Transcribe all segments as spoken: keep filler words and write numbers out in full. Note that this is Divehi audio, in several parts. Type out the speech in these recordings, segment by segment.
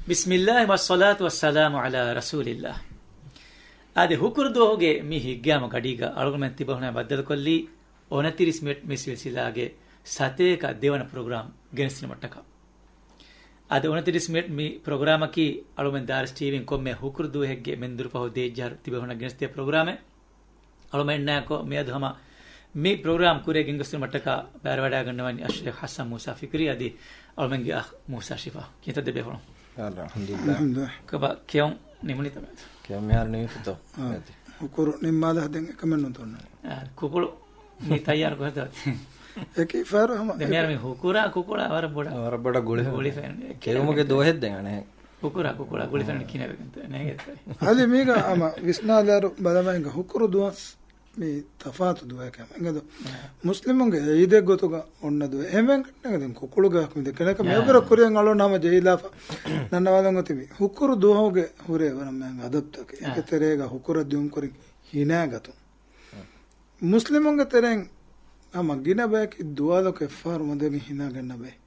ބިސްމިއްލާހި ވައްޞަލާތު ވައްސަލާމު ޢަލާ ރަސޫލިއްލާހް. އާދެ، ހުކުރު ދުވަހުގެ މި ހިތްގައިމު ގަޑީގަ އަޅުގަނޑުމެން ތިބޭފުޅުންނާ ބައްދަލުކޮށްލީ އޮނަތިރީސް މިނެޓް މި ސިލްސިލާގެ ސަތޭކަ ދެވަނަ ޕްރޮގްރާމް ގެނެސްދިނުމަށްޓަކާ. އާދެ، އޮނަތިރީސް މިނެޓް މި ޕްރޮގްރާމަކީ އަޅުގަނޑުމެން ދާރިސް ޓީވީން ކޮންމެ ހުކުރު ދުވަހެއްގެ މެންދުރު ފަހު ދޭއްޖަހަރު ތިބޭފުޅުންނަށް ގެނެސްދޭ ޕްރޮގްރާމެއް. އަޅުމެންނާއެކު މިއަދު ހަމަ މި ޕްރޮގްރާމް ކުރިއަށް ގެންގޮސްދިނުމަށްޓަކާ ބައިވެރިވަޑައިގަންނަވަނީ އައްޝޭޚް ޙަސަން މޫސާ ފިކްރީ އަދި އަޅުމެންގެ އަޚް މޫސާ ޝިފާ. ކިތައް ދެބޭފުޅުން. އަލްޙަމްދުލިއްލާހް. ކޮބާ ކެއުން ނިމުނީތަ މެދު؟ ކެއުން މިހާރު ނިމިފިތޯ މެދު. ހުކުރު ނިންމާލާ ދެން އެކަމެއް ނުތޯ ނަން. އާ، ކުކުޅު މި ތައްޔާރު ކޮށްދޯ. އެކި ފަހަރު ހަމަ ދެ މިހާރު މި ހުކުރާ ކުކުޅާ ވަރަށް ބޮޑަށް. ވަރަށް ބޮޑަށް ގުޅިފަ. ގުޅިފަ. ކެއުމުގެ ދުވަހެއް ދެން އަނެއް. ކުކުރާ ކުކުޅާ ގުޅިފަ ކިނެވެގެން ނޭގެ. އަދި މީގަ ހަމަ ވިސްނާލާރު ބަލަމާ ހިނގާ ހުކުރު ދުވަސް މި ތަފާތު ދުވަހެކޭ. އެނގޭތޯ؟ މުސްލިމުންގެ ޢީދެއް ގޮތުގަ އޮންނަ ދުވަހެއް. އެހެންވެ ކަންނޭނގެ ދެން ކުކުޅުގެ ވާހަކަ މި ދެން ކެނޑަކަ މިއަށްވުރެ ކުރިއަށް އަޅުން ހަމަ ޖެހިލާފަ ނަންނަވާލަން އޮތީ މި ހުކުރު ދުވަހުގެ ހުރޭ ވަރަށް މާތް އަދަބުތަކެއް. އޭގެ ތެރޭގަ ހުކުރަށް ދިއުމު ކުރިން ހިނާގަތުން. މުސްލިމުންގެ ތެރެއިން ހަމަ ގިނަ ބަޔަކީ ދުވާލަކު އެއްފަހަރު މަދުވެގެން ހިނާގަންނަ ބައެއް.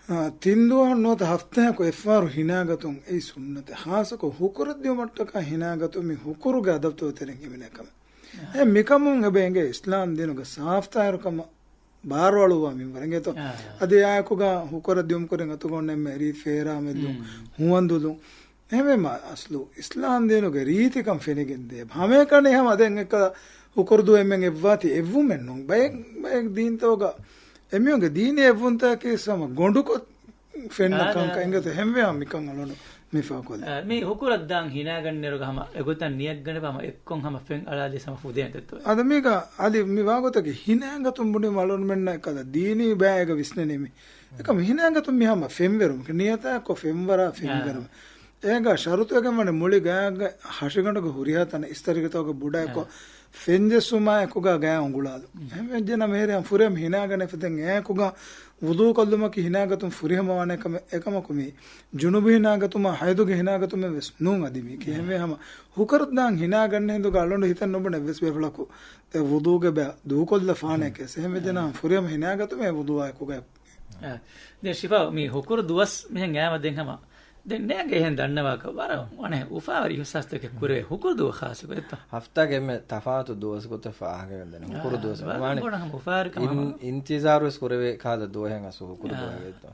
އާ، ތިން ދުވަހުން ނުވަތަ ހަފްތާއަކު އެއްފަހަރު ހިނާގަތުން އެއީ ސުންނަތެއް. ޚާއްޞަކޮށް ހުކުރަށް ދިއުމަށްޓަކާ ހިނާގަތުން މި ހުކުރުގެ އަދަބުތަކުގެ ތެރެއިން ހިމެނޭ ކަމެއް. އެ މިކަމުން އެބަ އެނގޭ އިސްލާމް ދީނުގެ ސާފުތާހިރުކަމަށް ބާރުއަޅުއްވާ މިންވަރު. އެނގޭތޯ؟ އާ. އަދި އާއެކުގަ ހުކުރަށް ދިއުމު ކުރިން އަތުގަ އޮންނަ އެންމެ ރީތި ފޭރާ މެއްލުން، ހުވަނދުލުން. އެހެންވީމަ އަސްލު އިސްލާމް ދީނުގެ ރީތިކަން ފެނިގެން ދޭ. ހަމައެކަނި ހަމަ ދެން އެއްކަލަ ހުކުރު ދުވަހެއް އެންމެން އެއްވާތީ އެއްވުމެއް ނޫން. ބައެއް، ބައެއް ދީންތަކުގަ އެމީހުންގެ ދީނީ އެއްވުންތަކީ ހަމަ ގޮނޑުކޮށް ފެންނަ އާ، ކަންކަން. އާ. އެނގޭތޯ؟ އެހެންވީމަ މިކަން އަޅުން މި ފާކޮށްލީ. އާ، މި ހުކުރަށް ދާން ހިނާގަންނައިރުގަ ހަމަ އެގޮތަށް ނިޔަތްގަނެފަ ހަމަ އެއްކޮށް ހަމަ ފެން އަޅާލީސް ހަމަ ފުދޭނެތޯ؟ އަދި މީގަ އަދި މި ވާގޮތަކީ ހިނާގަތުން ބުނީމަ އަޅުންމެންނަށް އެކަލަ ދީނީ ބައިގަ ވިސްނެނީ މި. އެކަމް ހިނާގަތުން މި ހަމަ ފެންވެރުމަކީ ނިޔަތާއެއްކޮށް ފެންވަރާ ފެންވެރުމެއް. އޭގަ ޝަރުތުވެގެން ވަނީ މުޅި ގާގެ ހަށިގަނޑުގެ ހުރިހާ ތަނެއް އިސްތަށިގަތާގެ ބުޑައެއްކޮށް ފެންޖެއްސުމާއެކުގަ ގާ އުނގުޅާލު. އެހެންވެއްޖެނަމަ މިހިރަ ފުރިހަމަ ހިނާގަނެފަ ދެން އެއާއެކުގަ ވުޟޫ ކޮށްލުމަކީ ހިނާގަތުން ފުރިހަމަ ވާނެ ކަމެއް. އެކަމަކު މި ޖުނުބު ހިނާގަތުމާ ހައިޟުގެ ހިނާގަތުމެއް ވެސް ނޫން އަދި މީ. އެހެންވެ ހަމަ ހުކުރަށް ދާން ހިނާގަންނަ ހިނދުގަ އަޅުނޑު ހިތަށް ނުބުނެ ވެސް ބޭފުޅަކު އެ ވުޟޫގެ ބައި ދޫކޮށްލަފާނެކޭ. އެހެންވެއްޖެނަމަ ފުރިހަމަ ހިނާގަތުމޭ ވުޟޫއާއެކުގަ. އާ، ދެން ޝިފާ، މި ހުކުރު ދުވަސް މިހެން އައިމަ ދެން ހަމަ ދެން ނޭނގެ އެހެން ދަންނަވާކަށް ވަރަށް އަނެއް އުފާވެރި އިހުސާސްތަކެއް ކުރެވޭ ހުކުރު ދުވަސް ޚާއްޞަކޮށް އެއްތަ؟ ހަފްތާގެ އެންމެ ތަފާތު ދުވަސް ގޮތަށް ފާހަގަވެގެން ދެން ހުކުރު އާ، ދުވަސް ވަރަށް ވާނެ ބޮޑަށް ހަމަ އުފާވެރި ކަމެއް އިން-، ހަމަ. އިންތިޒާރު ވެސް ކުރެވޭ ކާދަ ދުވަހެއް އަސް ހުކުރު އާ. ދުވަހެއް އެއްތަ؟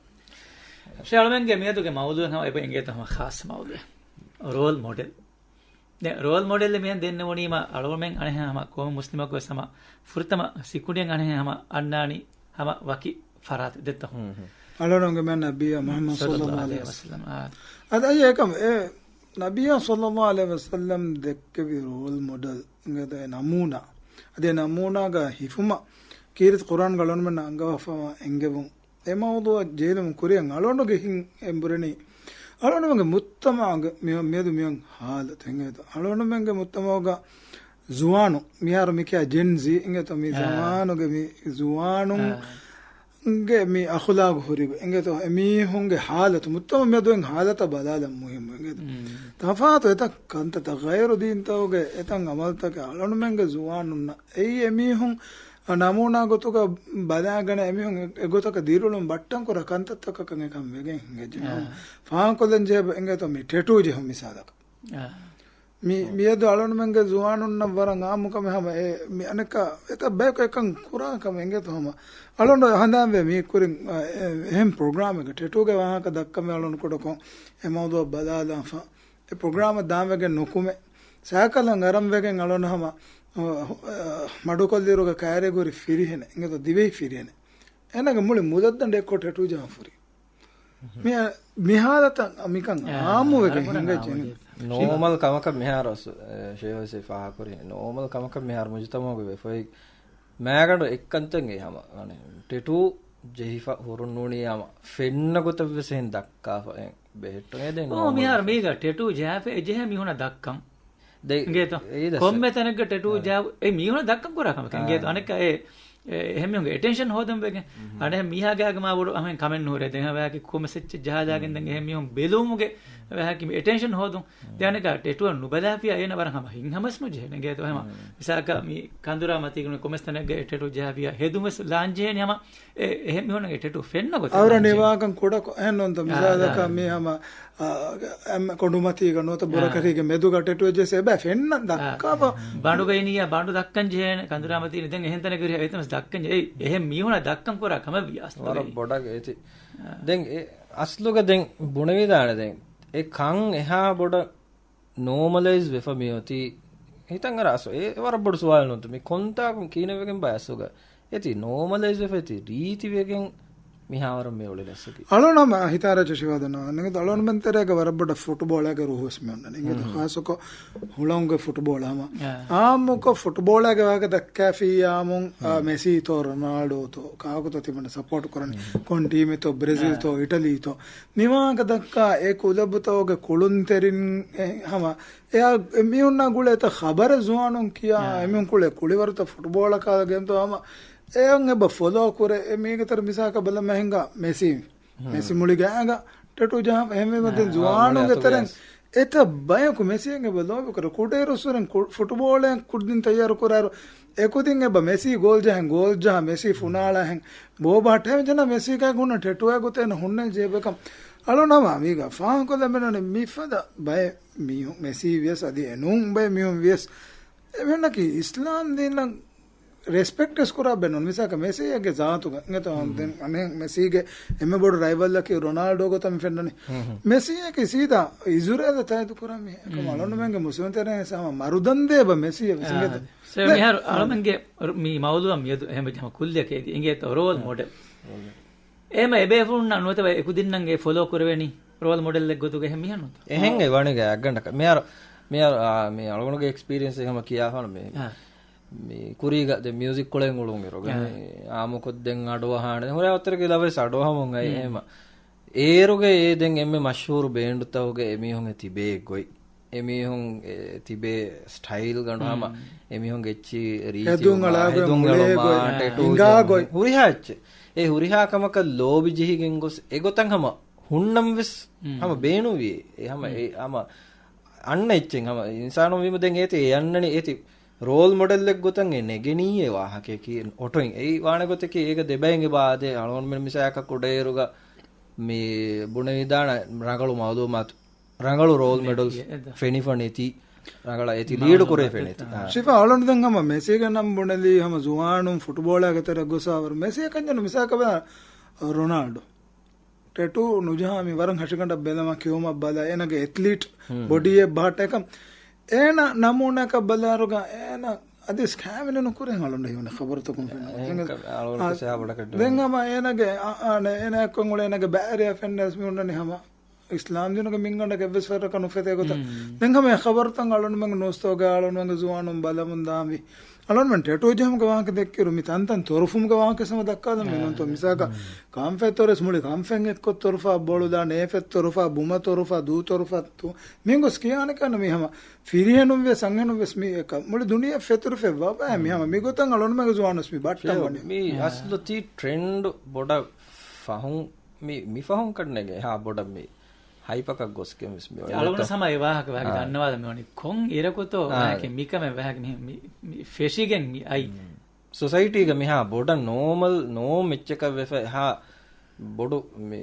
ޝޭ އަޅުމެންގެ މިއަދުގެ މައުޟޫއެއް ހަމަ އެބަ އެނގޭތަ ހަމަ ޚާއްޞަ މައުޟޫއެއް. ރޯލް މޮޑެލް. ދެން ރޯލް މޮޑެލް މިހެން ދެންނެވުނީމަ އަޅުމެން އަނެއްހެން ހަމަ ކޮންމެ މުސްލިމަކު ވެސް ހަމަ ފުރަތަމަ ސިކުނޑިއަށް އަނެއްހެން ހަމަ އަންނާނީ ހަމަ ވަކި ފަރާތެއް ދެއްތޯ؟ ހުން، ހުން. އަޅުންގެ މެން ނަބިއްޔާ މުޙައްމަދު ޞައްލައްލާހު ޢަލައިހި ވަސައްލަމް. އާ. އަދި އެކަމް އެ ނަބިއްޔާ ޞައްލައްލާހު ޢަލައިހި ވަސައްލަމް ދެއްކެވި ރޯލް މޮޑެލް އިނގޭތޯ އެ ނަމޫނާ. އަދި އެ ނަމޫނާގަ ހިފުމަށް ކީރިތި ޤުރްއާންގަ އަޅުންމެންނަށް އަންގަވާފަވާ އެންގެވުން. އެ މައުޟޫއަށް ޖެހިލުމުން ކުރިއަށް އަޅުގަނޑުގެ ހިތް އެނބުރެނީ، އަޅުގަނޑުމެންގެ މުޖްތަމަޢުގެ މި-، މިއަދު މިއޮތް ޙާލަތު އެނގޭތޯ. އަޅުގަނޑުމެންގެ މުޖްތަމަޢުގަ ޒުވާނު، މިހާރު މި ކިޔާ ޖެން ޒީ އެނގޭތޯ، މި އާ. ޒަމާނުގެ މި ޒުވާނުން އާ. ގެ މި އަޚުލާގު ހުރި އެނގޭތޯ، އެމީހުންގެ ޙާލަތު، މުޖްތަމަޢު މިއަދު އޮތް ޙާލަތަށް ބަލާލަން މުހިއްމު އެނގޭތޯ. މް. ތަފާތު އެތައް ކަންތައްތައް، ޣައިރު ދީންތަކުގެ އެތައް ޢަމަލުތަކެއް އަޅުގަނޑުމެންގެ ޒުވާނުންނަށް އެއީ އެމީހުން ނަމޫނާ ގޮތުގަ ބަލާގަނެ އެމީހުން އެ-، އެގޮތަކަށް ދިރިއުޅުން ބައްޓަން ކުރާ ކަންތައްތަކަކަށް އެކަން ވެގެން ހިނގައްޖެ. އާ. ފާހަގަކޮށްލަން ޖެހޭ އެނގޭތޯ މި ޓެޓޫ ޖެހުން މިސާލަކަށް. އާ. މި-، މިއަދު އަޅުންމެންގެ ޒުވާނުންނަށް ވަރަށް ޢާއްމު ކަމެއް ހަމަ އެ-، މި އަނެއްކާ އެތައް ބަޔަކު އެކަން ކުރާ ކަމެއް އެނގޭތޯ ހަމަ. އަޅުން ހަނދާންވޭ މީ ކުރިން، އަ، އެ-، އެހެން ޕްރޮގްރާމެއްގަ ޓެޓޫގެ ވާހަކަ ދައްކަމެ އަޅުން ކުޑަކޮށް އެ މައުޟޫއަށް ބަލާލާފަ. އެ ޕްރޮގްރާމަށް ދާންވެގެން ނުކުމެ. ސައިކަލަށް އަރަން ވެގެން އަޅުން ހަމަ، އަ، އަ، މަޑުކޮށްލިއިރުގަ ކައިރިގަ ހުރި ފިރިހެނެއް އެނގޭތޯ ދިވެހި ފިރިހެނެއް. އޭނާގެ މުޅި މުލައްދަނޑު އެއްކޮށް ޓެޓޫ ޖަހަން ފުރި. މި-، މި ހާލަތަށް މިކަން އާ، އާއްމުވެގެން ހަރުބަރަށް ހިނގައްޖެ. އާއްމުވެގެން. ނޯމަލް ކަމަކަށް މިހާރު އަސް-، އެ، ޝޭވެސް ފާހަގަކުރި. ނޯމަލް ކަމަކަށް މިހާރު މުޖުތަމަޢުގެ ވެފައި މައިގަނޑު އެއްކަންތައް ހަމަ، އަނެ، ޓެޓޫ ޖެހިފަ ހުރުން ނޫނީ ހަމަ ފެންނަ ގޮތަށް ވެސް އެހެން ދައްކާފަ އެ ބެހެއްޓުނޭ ދެން އޯ، ނޯމަލް މިހާރު ވެފަ. މީގަ ޓެޓޫ ޖަހާފަ އެ ޖެހޭ މީހުނަށް ދައްކަން. ދެ-، އިނގޭތޯ؟ އެއީ ދަސް. ކޮންމެ ތަނެއްގަ ޓެޓޫ އާ. ޖަހާ، އެ މީހުނަށް ދައްކަން ކުރާ ކަމެކޭ. އާ. އިނގޭތޯ؟ އަނެއްކާ އެ، އެ، އެހެން މީހުންގެ އެޓެންޝަން ހޯދަން ވެގެން. އަނެއް މީހާގެ އާގެ މާ ބޮޑު އަހަން ކަމެއް ނުހުރޭ. ދެން ހަވާކި ކޮންމެ ސެއްޗެއް ޖަހާލާގެން ދެން އެހެން މީހުން ބެލުމުގެ ވެހާކި މި އެޓެންޝަން ހޯދުން. ދެނެގަ ޓެޓުއަށް ނުބަލާފިޔާ އޭނަ ވަރަށް ހަމަ ހިތްހަމަސް ނުޖެހޭނެ. އިނގޭތޯ ހަމަ މިސާލަކަށް މި ކަނދުރާ މަތީގަ ކޮމެސް ތަނެއްގަ އެ ޓެޓު ޖަހާފިޔާ ހެދުން ވެސް ލާން ޖެހޭނެ ހަމަ އެ، އެހެން މީހުންނަށް އެ ޓެޓު ފެންނަ ގޮތަށް އަހަރެން ލާން ޖެހޭނެ. ނިވާކަން ކުޑަކޮށް އެހެން ނޫންތޯ؟ މިސާލަކަށް މި ހަމަ، އާ، އެންމެ ކޮނޑުމަތީގަ ނުވަތަ ބުރަކަށީގެ މެދުގަ ޓެޓު އެއް ޖެހިސް އެބަ ފެންނަ ދައްކާބަ. ބަނޑުގައި ނިޔާ ބަނޑު ދައްކަން ޖެހޭނެ، ކަނދުރާ މަތީ ދެން އެހެން ތަނެއްގަ ހުރިހާ އެތަނަސް ދައްކަން ޖެހޭ. އެހެން މީހުނާ ދައްކަން ކުރާ ކަމެއް ވިޔާސް ވަރަށް ބޮޑަށް އެތި. ދެން އެ އަސްލުގަ ދެން ބުނެވިދާނެ ދެން އެ ކަން އެހާ ބޮޑަށް ނޯމަލައިޒް ވެފަ މިއޮތީ ހިތަށް އަރާ އަސް އެ ވަރަށް ބޮޑު ސުވާލެއް ނޫންތަ؟ މި ކޮންތާކުން ކިހިނެއްވެގެން ބައެއް އަސްލުގަ އެތި ނޯމަލައިޒް ވެފަ އެތި ރީތިވެގެން މިހާވަރު މި އުޅެނީ އަސްލު. އަޅުނަމަ ހިތާރަ ޝިވާދަނާ ނިގަދ އަޅުނަމެން ތެރޭގަ ވަރަށް ބޮޑަށް ފުޓުބޯޅައިގެ ރުހުވެސް މި އޮންނަނީ. އިނގޭތޯ ޚާއްސަކޮށް ހުޅަނގުގެ ފުޓުބޯޅަ ހަމަ އާއްމުކޮށް ފުޓުބޯޅައިގެ ވާހަކަ ދައްކާފިއްޔާމުން، އާ، މެސީތޯ ރޮނާލްޑޯތޯ ކާކުތޯ ތިމަންނަ ސަޕޯޓް ކުރަނީ؟ ކޮން ޓީމެއްތޯ؟ ބްރެޒިލްތޯ އިޓަލީތޯ؟ މިވާހަކަ ދައްކާ އެ ކުލަބުތަކުގެ ކުޅުންތެރިން އެ ހަމަ އެއާ އެމީހުންނާ ގުޅޭ އެތައް ޚަބަރެއް ޒުވާނުން ކިޔާ، އެމީހުން ކުޅޭ ކުޅިވަރުތައް ފުޓްބޯޅަ ކާލަ ގޭމްތައް ހަމަ އެއަށް އެބަ ފޮލޯ ކުރޭ. އެ މީގެ ތެރެ މިސާލަކަށް ބަލަމާ ހިނގާ މެސީ. މެސި މުޅި ގާގަ ޓެޓޫ ޖަހާ އެހެންވީމަ ދެން ޒުވާނުންގެ ތެރެން އެތައް ބަޔަކު މެސީއަށް އެބަ ލޯބި ކުރޭ. ކުޑައިރުއްސުރެން ކު-، ފުޓުބޯޅައިން ކުދިން ތައްޔާރު ކުރާއިރު އެކުދިން އެބަ މެސީ ގޯލް ޖަހަން، ގޯލް ޖަހާ މެސީ ފުނާޅާހެން ބޯ ބަހައްޓައިމި ޖަނާ މެސީގަ ހުންނަ ޓެޓޫއާ ގޮތެއް ހުންނަން ޖެހޭ ބަކަން. އަޅުނަމާ މީގަ ފާހަގަ ކޮށްލަން ބޭނުން މިފަދަ ބައެއް މީހުން މެސީ ވިޔަސް އަދި އެނޫން ބައެއް މީހުން ވިޔަސް އެމީހުންނަކީ އިސްލާމް ދީނަށް ރެސްޕެކްޓް ވެސް ކުރާ ބޭނުން. މިސާލަކަށް މެސީއެއްގެ ޒާތުގަ އިނގޭތޯ ދެން އަނެއް މެސީގެ އެންމެ ބޮޑު ރައިވަލްއަކީ ރޮނާލްޑޯ ގޮތަށް މި ފެންނަނީ. މެސީއަކީ ސީދާ އިޒުރޭލަށް ތާއީދު ކުރާ މީހެއް. އެކަމަ އަޅުނަމެންގެ މުސްލިމް ތެރޭ ހަމަ މަރުދަންދޭ އެބަ މެސީ ވެސް އިނގޭތޯ. ސަރ، މިހާރު އަޅުމެންގެ މި މައުލޫއަށް މިއަދު އެހެން ވެއްޖެ ހަމަ ކުއްލިއަކަށް އެދި އިނގޭތޯ ރޯލް މޮޑެލް. އެހެމަ އެބޭފުޅުންނަށް ނުވަތަ އެކުދިންނަށް އެ ފޮލޯ ކުރެވެނީ ރޯލް މޮޑެލްއެއް ގޮތުގަ އެހެން މީހެއް ނޫންތަ؟ އެހެން އެ ވަނީގަ އަގަނޑަކަށް. މިހާރު، މިހާރު، އާ، މި އަޅުގަނޑުގެ އެކްސްޕީރިއެންސް ހަމަ ކިޔާފާނު މި، މި ކުރީގަ ދެ މިއުޒިކް ކޮޅެއް އުޅުން އިރުގަ މި އާއްމުކޮށް ދެން އަޑުއަހާނެ. ހުރެ އޮތަރެކެ ލަވެސް އަޑުއަހަމުން އައި އެހެމަ. އޭރުގަ އޭ ދެން އެންމެ މަޝްހޫރު ބޭންޑުތަކުގެ އެމީހުން އެ ތިބޭ ގޮތް. އެމީހުން އެ ތިބޭ ސްޓައިލް ގަނޑު ހަމަ އެމީހުންގެ އެއްޗި ރީތި ހެދުން އަޅާގޮތް، ޓެޓޫ މުޅޭ ގޮތް، ހިނގާ ގޮތް. ހުރިހާ އެއްޗެއް. އެ ހުރިހާ ކަމަކަށް ލޯބި ޖެހިގެން ގޮސް އެގޮތަށް ހަމަ ހުންނަން ވެސް ހަމަ ބޭނުންވި. އެ ހަމަ އެ ހަމަ އަންނަ އެއްޗެއް ހަމަ އިންސާނުން ވީމަ ދެން އޭތި އެ އަންނަނީ އޭތި ރޯލް މޮޑެލްއެއް ގޮތަށް އެ ނެގެނީ އެ ވާހަކަޔަކީ އޮޓޮއިން. އެއީ ވާނެ ގޮތަކީ އޭގަ ދެބައިން އެބަ އާދޭ. އަޅުގަނޑުމެން މިސާލަކަށް ކުޑައިރުގަ މި ބުނެވިދާނެ ރަނގަޅު މައުލޫމާތު، ރަނގަޅު ރޯލް މޮޑެލް ފެނިފަ ނެތި، ރަނގަޅަށް އޭތި ލީޑު ކުރެވިފަ ނެތި. ޝިފާ އަޅުން ދެން ހަމަ މެސީގެ ނަން ބުނެލީ ހަމަ ޒުވާނުން ފުޓުބޯޅައިގެ ތެރެ ގޮސާވަރު މެސީ ކަންޏަނު މިސާކަށް ބަލާ ރޮނާލްޑޯ. ޓެޓޫ ނުޖަހާ މި ވަރަށް ހަށިގަނޑަށް ބެލަމާ ކިޔުމަށް ބަލާ އޭނަގެ އެތްލީޓް ބޮޑީއެއް ބަހައްޓައިކަން. އޭނަ ނަމޫނައަކަށް ބަލާރުގަ އޭނަ އަދިސް ކާމިނަ ނުކުރޭ އަޅުން ހިމެނޭ ޚަބަރުތަކުން ފެންނަ. ދެން ހަމަ އޭނަގެ އާ، އާނެ އޭނަ އެއްކޮށް އުޅޭ އޭނަގެ ބައިވެރިޔާ ފެންނަސް މި އޮންނަނީ ހަމަ އިސްލާމް ދީނުގެ މިންގަނޑަކަށް އެއްވެސް ފަރަކަށް ނުފެތޭ ގޮތަށް. ދެން ހަމަ އެ ޚަބަރުތައް އަޅުންމެންގެ ނޫސްތަކުގަ އަޅުންމެންގެ ޒުވާނުން ބަލަމުން ދާންވީ. އަޅުންމެން ޓެޓޫ ޖެހުމުގެ ވާހަކަ ދެއްކިއިރު މި ތަންތަން ތޮރުފުމުގެ ވާހަކަ ހަމަ ދައްކާލަން މި ނޫންތޯ. މިސާލަކަށް ކަންފަތް ތޮރެސް މުޅި ކަންފަތް އެއްކޮށް ތޮރުފާ ބޮޅުލާނެ، އެފެއް ތޮރުފާ، ބުމަ ތޮރުފާ، ދޫ ތޮރުފާ، މި ގޮސް ކިޔާނެ ކަން މި ހަމަ ފިރިހެނުން ވެސް އަންހެނުން ވެސް މި އެކަ މުޅި ދުނިޔެ ފެތުރިފެއްވާ ބައެއް މި ހަމަ މި ގޮތަށް އަޅުންމެންގެ ޒުވާނުސް މި ބައްޓަން ވަނީ. މި އަސްލު ތީ ޓްރެންޑް ބޮޑަށް ފަހުން މި، މި ފަހުން ކަންނޭގެ ހާ ބޮޑަށް މި ހައިޕަކަށް ގޮސްގެން ވެސް މި އަޅުގަނޑު ހަމަ އެ ވާހަކަ ވާހަކަ ދަންނަވާލަ މި ވަނީ ކޮން އިރަކުތޯ ވާހަކަ މިކަމެއް ވާހަކަ މި، މި، މި ފެށިގެން މި އައި. ސޮސައިޓީގަ މިހާ ބޮޑަށް ނޯމަލް ނޯ މެއްޗަކަށް ވެފަ އެހާ ބޮޑު މި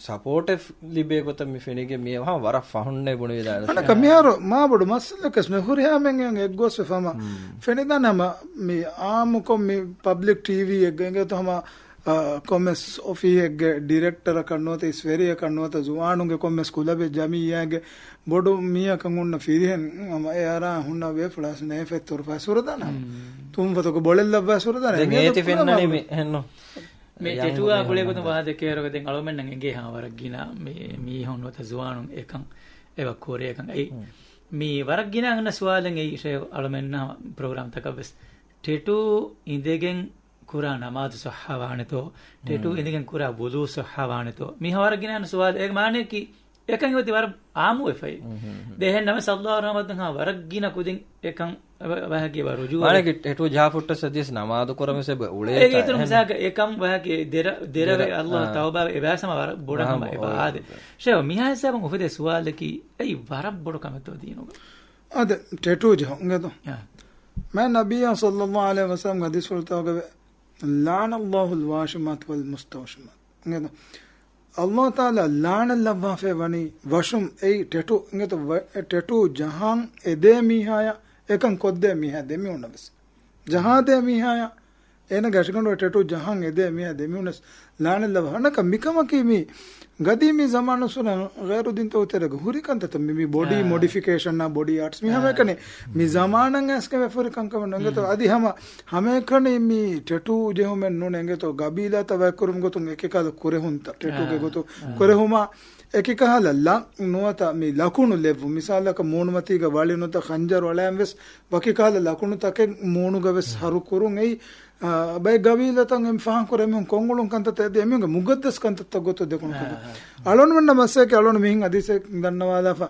ސަޕޯޓެއް ލިބޭ ގޮތަށް މި ފެނިގެން މި އެހާ ވަރަށް ފަހުންނޭ ބުނެވިދާނެ. އަނެކަ މިހާރު މާ ބޮޑު މައްސަލަކަސް މި ހުރިހާ މެންގެ އެއްގޮސް ވެފަ ހަމަ ފެނިދާނެ ހަމަ މި އާއްމުކޮށް މި ޕަބްލިކް ޓީވީއެއްގަ އިނގޭތޯ ހަމަ އާ، ކޮންމެސް އޮފީހެއްގެ ޑިރެކްޓަރަކަށް ނުވަތަ އިސް ވެރިޔަކަށް ނުވަތަ ޒުވާނުންގެ ކޮންމެސް ކުލަބެއް ޖަމިއްޔާގެ ބޮޑު މީހަކަށް ހުންނަ ފިރިހެން ހަމަ އެ އަރާ ހުންނަ ވޭފުޅާސް ނޭފެއް ތޮރުފާ ސުރަދާނަ. ތުންފަތަކު ބޮޅެއް ލައްވާ ސުރަދާނަ. ދެން އޭތި ފެންނަނީ މި ހެންނު. މި ޓެޓޫއާ ގުޅޭގޮތުން ވާހަކަ ދެކޭވަރުގަ ދެން އަޅުމެންނަށް އެނގޭ ހާ ވަރަށް ގިނަ މި، މީހުން ނުވަތަ ޒުވާނުން އެކަން އެބަ ކުރޭކަން. އެއީ މި ވަރަށް ގިނަ އަންނަ ސުވާލެއް އެއީ ޝޭޚް އަޅުމެންނަށް ޕްރޮގްރާމްތަކަށް ވެސް ޓެޓޫ އިނދެގެން ކުރާ ނަމާދު ސޮއްހަވާނެތޯ؟ ޓެޓޫ އިނދެގެން ކުރާ ވުޟޫ ސޮއްހަވާނެތޯ؟ މި ހަވަރަށް ގިނަ ސުވާލު. އޭގެ މާނައަކީ އެކަން އޮތީ ވަރަށް އާއްމުވެފައި. ދެހެން ނަމަ ސައްލާހު ރަހުމަތުން ހާ ވަރަށް ގިނަ ކުދިން އެކަން ވަ-، ވަހަކީ ވަރުޖޫ. މާނަކީ ޓެޓޫ ޖަހާ ފުއްޓަސް އަދިވެސް ނަމާދު ކުރަމިސް އެބަ އުޅޭ. އޭގެ އިތުރު މިސާލަކަށް އެކަން ވަހަކީ ދެރަ-، ދެރަވެ ދެރަ-، އައްލާހު ތައުބާ އެބާސަމަ ވަރަށް ބޮޑަ ހަމަ އެބަ އާދެ. ޝޭވަ މިހާ ހިސާބުން އުފެދޭ ސުވާލަކީ އެއީ ވަރަށް ބޮޑު ކަމެއްތޯ ދީނުގަ؟ އާދެ، ޓެޓޫ ޖެހުން އިނގޭތޯ؟ އާ. މާތް ނަބިއްޔާ ޞައްލައްލާހު ޢަލައިހި ވަސައްލަމް ހަދީސްފުޅުތަކުގަ ލަޢަނަ ﷲ އަލްވާޝިމާތި ވަލްމުސްތައުޝިމާތި. އިނގޭތޯ؟ ﷲ ތަޢާލާ ލަޢަނަތްލައްވާފައި ވަނީ ވަށުން އެއީ ޓެޓޫ، އިނގޭތޯ؟ ވަ-، ޓެޓޫ ޖަހަން އެދޭ މީހާޔަށް އެކަން ކޮށްދޭ މީހާ ދެމިހުންނަވެސް. ޖަހާދޭ މީހާޔަށް އޭނަގެ އަށިގަނޑު ޓެޓޫ ޖަހަން އެދޭ މީހާ ދެމިހުންނަސް ލާނެ ލަވަ. ހަނަކަ މިކަމަކީ މި ގަދީމީ ޒަމާނު ސުނަ ޣައިރު ދީންތަކު ތެރޭގަ ހުރި ކަންތައްތައް މި، މި ބޮޑީ އާ. މޮޑިފިކޭޝަން އާ، ބޮޑީ އާޓްސް މި އާ. ހަމައެކަނި މި ޒަމާނަށް އައިސްގެން ވެފަ ހުރި ކަންކަމެއް ނޫން. އިނގޭތޯ؟ އަދި ހަމަ ހަމައެކަނި މި ޓެޓޫ ޖެހުމެއް ނޫން. އިނގޭތޯ؟ ގަބީލާތައް ވައްކުރުމުގެ ގޮތުން އެކިކަހަލަ ކުރެހުންތައް ޓެޓޫގެ އާ. ގޮތުން އާ. ކުރެހުމާ އެކިކަހަލަ ލަ-، ނުވަތަ މި ލަކުނު ލެއްވުން. މިސާލަކަށް މޫނުމަތީގަ ވަޅި ނުވަތަ ޚަންޖަރު އަޅައިން ވެސް ވަކިކަހަލަ ލަކުނުތަކެއް މޫނުގަ ވެސް ހަރު ކުރުން އެއީ، އާ، ބައެއް ގަބީލަތައް އެން ފާހަގަކުރޭ މީހުން ކޮންއުޅުން ކަންތައްތައް އެދޭ އެމީހުންގެ މުގައްދަސް ކަންތައްތައް ގޮތަށް ދެކުނު ކަމެއް. އަޅުން މެންނަ މައްސައެކެ އަޅުން މިހިން ހަދީސެއް ދަންނަވާލާފަ،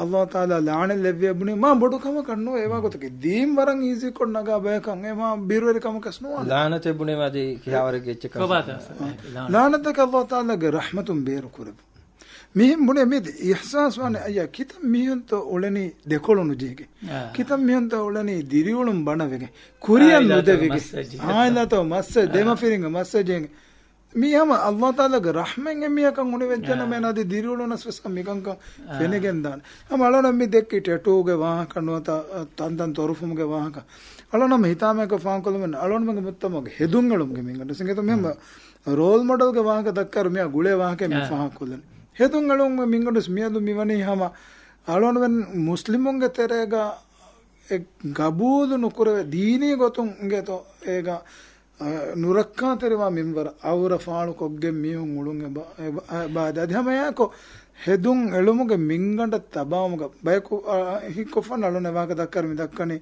ﷲ ތަޢާލާ ލާނެ ލެއްވިޔަ ބުނީ މާ ބޮޑު ކަމަކަށް ނޫ. އޭވާ ގޮތަކީ ދީން ވަރަށް އީޒީކޮށް ނަގާ ބަޔަކަށް އެ މާ ބިރުވެރި ކަމަކަށް ނުވާނެ. ލާނަތެއް ބުނީމަ އަދި ކިހާވަރެއްގެ އެއްޗެއް ކަން ކޮބާތަ؟ ލާނަތަކީ ﷲ ތަޢާލާގެ ރަޙްމަތުން ބޭރު ކުރެއްވުން. މިހެން ބުނޭ މި އިޙްސާސް ވާނެ އައްޔާ ކިތައް މީހުންތޯ އުޅެނީ ދެކޮޅު ނުޖެހިގެން. އާ. ކިތައް މީހުންތޯ އުޅެނީ ދިރިއުޅުން ބަނަވެގެން. ކުރިއަށް އާއިލާތައް ނުދެވިގެން. މައްސަ ޖެހި. އާއިލާތައް މައްސަ އާ. ދެމަފިރިންގެ މައްސަ ޖެހިގެން. މީ ހަމަ ﷲ ތަޢާލާގެ ރަޙްމަތް އެމީހަކަށް އުނިވެއްޖެނަމަ އާ. އޭނާ އަދި ދިރިއުޅުނަސް ވެސް މިކަންކަން އާ. ފެނިގެން ދާނެ. ހަމަ އަޅުނަށް މި ދެއްކި ޓެޓޫގެ ވާހަކަ ނުވަތަ ތަންތަން ތޮރުފުމުގެ ވާހަކަ. އަޅުނަށް ހިތާމައަކަށް ފާހަގަކޮށްލުމެއް އަޅުންމެންގެ މުޖްތަމަޢުގެ ހެދުން އެޅުމުގެ މިންގަނޑު ސިނގޭތޯ މި ހަމަ ރޯލް މޮޑެލްގެ ވާހަކަ ދައްކާއިރު މިއާ ގުޅޭ ވާހަކައެއް މި އާ. ފާހަގަކޮށްލަން. ހެދުން އެޅުމުގެ މިންގަނޑުސް މިއަދު މިވަނީ ހަމަ އަޅުންމެން މުސްލިމުންގެ ތެރޭގަ އެ ގަބޫލު ނުކުރެވޭ ދީނީ ގޮތުން އިނގޭތޯ އޭގަ، އަ، ނުރައްކާތެރިވާ މިންވަރަށް އައުރަ ފާޅުކޮށްގެން މީހުން އުޅުން އެބަ-، އެބަ-، އެބައާދެ. އަދި ހަމައެއާއެކު ހެދުން އެޅުމުގެ މިންގަނޑަށް ތަބާވުމުގަ ބަޔަކު، އަ، ހިތްކޮށްފަން އަޅުން އެ ވާހަކަ ދައްކާއިރު މި ދައްކަނީ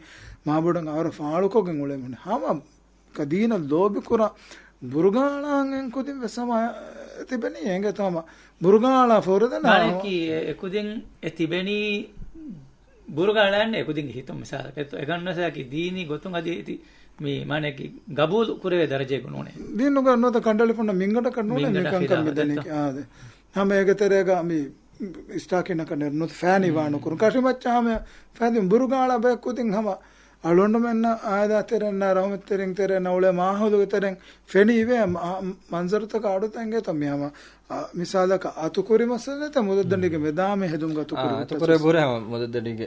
މާބޮޑަށް އައުރަ ފާޅުކޮށްގެން އުޅޭ މީހުން. ހަމަ ކަ ދީނަށް ލޯބިކުރާ ބުރުގާ އަޅާން އެން ކުދިން ވެސް ހަމަ ތިބެނީ އެނގޭތޯ ހަމަ ބުރުގާ އަޅާ ފޯރުދެން މާނައަކީ އެ-، އެކުދިން އެ ތިބެނީ ބުރުގާ އަޅާން އެކުދިންގެ ހިތުން މިސާލަކަށް އެކަން ނަސާކީ ދީނީ ގޮތުން އަދި އެތި މި މާނައަކީ ގަބޫލު ކުރެވޭ ދަރަޖައެއްގަ ނޫނޭ. ދީނުގަ ނުވަތަ ކަނޑައަޅިފުންނަށް މިންގަނޑަކަށް ނޫނޭ މިންގަނޑަށް މިކަންކަން ހިލާފަށް މިދަނީ. އާދެ. ހަމަ އޭގެ ތެރޭގަ މި އިސްޓާކީނަކަށް ނެރުނު ފައިނިވާނުކުރުން. ކަށިމައްޗަށް ހަމަ ފައިދިން ބުރުގާ އަޅާ ބަޔަކު ކުދިން ހަމަ އަޅުގަނޑުމެންނަށް އާއިލާ ތެރެއިންނާ ރަހުމަތްތެރިން ތެރެއިންނާ އުޅޭ މާހައުލުގެ ތެރެއިން ފެނި އިވޭ މަ-، މަންޒަރުތަކަށް އަޑުތައް އިނގޭތޯ މި ހަމަ، އަ، މިސާލަކަށް އަތުކުރި މައްސަލަތައް މުދައްދަނޑީގެ މެދާމެ ހެދުން އަތުކުރި އާ، އަތުކުރެ ބުރެ ހަމަ މުދައްދަނޑީގެ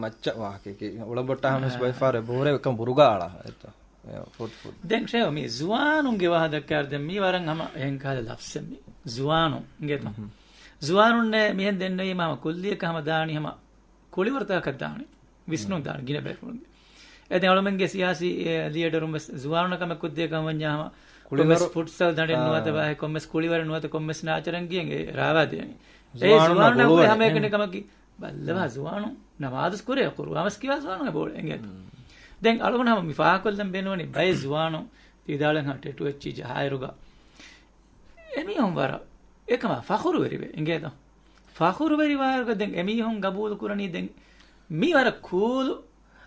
މައްޗަށް ވާހަކައަކީ އުޅަނބޮއްޓާ ހަމަސް ބައެއް ފަހަރު ބުރެ ކަން ބުރުގާ އަޅާ އެތޯ. އެ، ފުޓް، ފުޓް. ދެން ޝޭވަ މި ޒުވާނުންގެ ވާހަކަ ދައްކާއިރު ދެން މީ ވަރަށް ހަމަ އެހެން ކަހަލަ ލަފްޒެއް މި. ޒުވާނުން އިނގޭތޯ. ޒުވާނުންނޭ މިހެން ދެންނެވީމަ ހަމަ ކުއްލިއަކަށް ހަމަ ދާނީ ހަމަ ކުޅިވަރުތަކަކަށް ދާނީ. ވިސްނުން ދާނީ ގިނަ ބޭފުޅުންގެ. އެ ދެން އަޅުމެންގެ ސިޔާސީ، އެ، ލީޑަރުން ވެސް ޒުވާނުންނަށް ކަމެއް ކޮށްދޭ ކަމަށް ވަންޏާ ހަމަ ކުޅިވަރު، ކޮންމެސް ފުޓްސަލް ދަނޑެއް ނުވަތަ އާ. ބާހެއް ކޮންމެސް ކުޅިވަރެއް ނުވަތަ ކޮންމެސް ނާޗަރެއް ގިޔަން އެ ރާވާ ދޭނީ. އެ ޒުވާނުންނަށް ޒުވާނުންނަށް ހުރޭ ހަމައެކަނި ކަމަކީ ބައްލަވާ ޒުވާނުން ނަމާދުސް ކުރޭ ޤުރުއާން ވެސް ކިޔާ ޒުވާނުން އެބައުޅޭ އިނގޭތޯ. ދެން އަޅުގަނޑު ހަމަ މި ފާހަގަކޮށްލަން ބޭނުންވަނީ ބައެއް ޒުވާނުން ތި ވިދާޅުވިހާ ޓެޓޫ އެއްޗި ޖަހާއިރުގަ އެމީހުން ވަރަށް އެކަމާ ފަޚުރުވެރިވޭ އިނގޭތޯ. ފަޚުރުވެރިވާއިރުގަ ދެން އެމީހުން ގަބޫލު ކުރަނީ ދެން މީ ވަރަށް ކޫލު،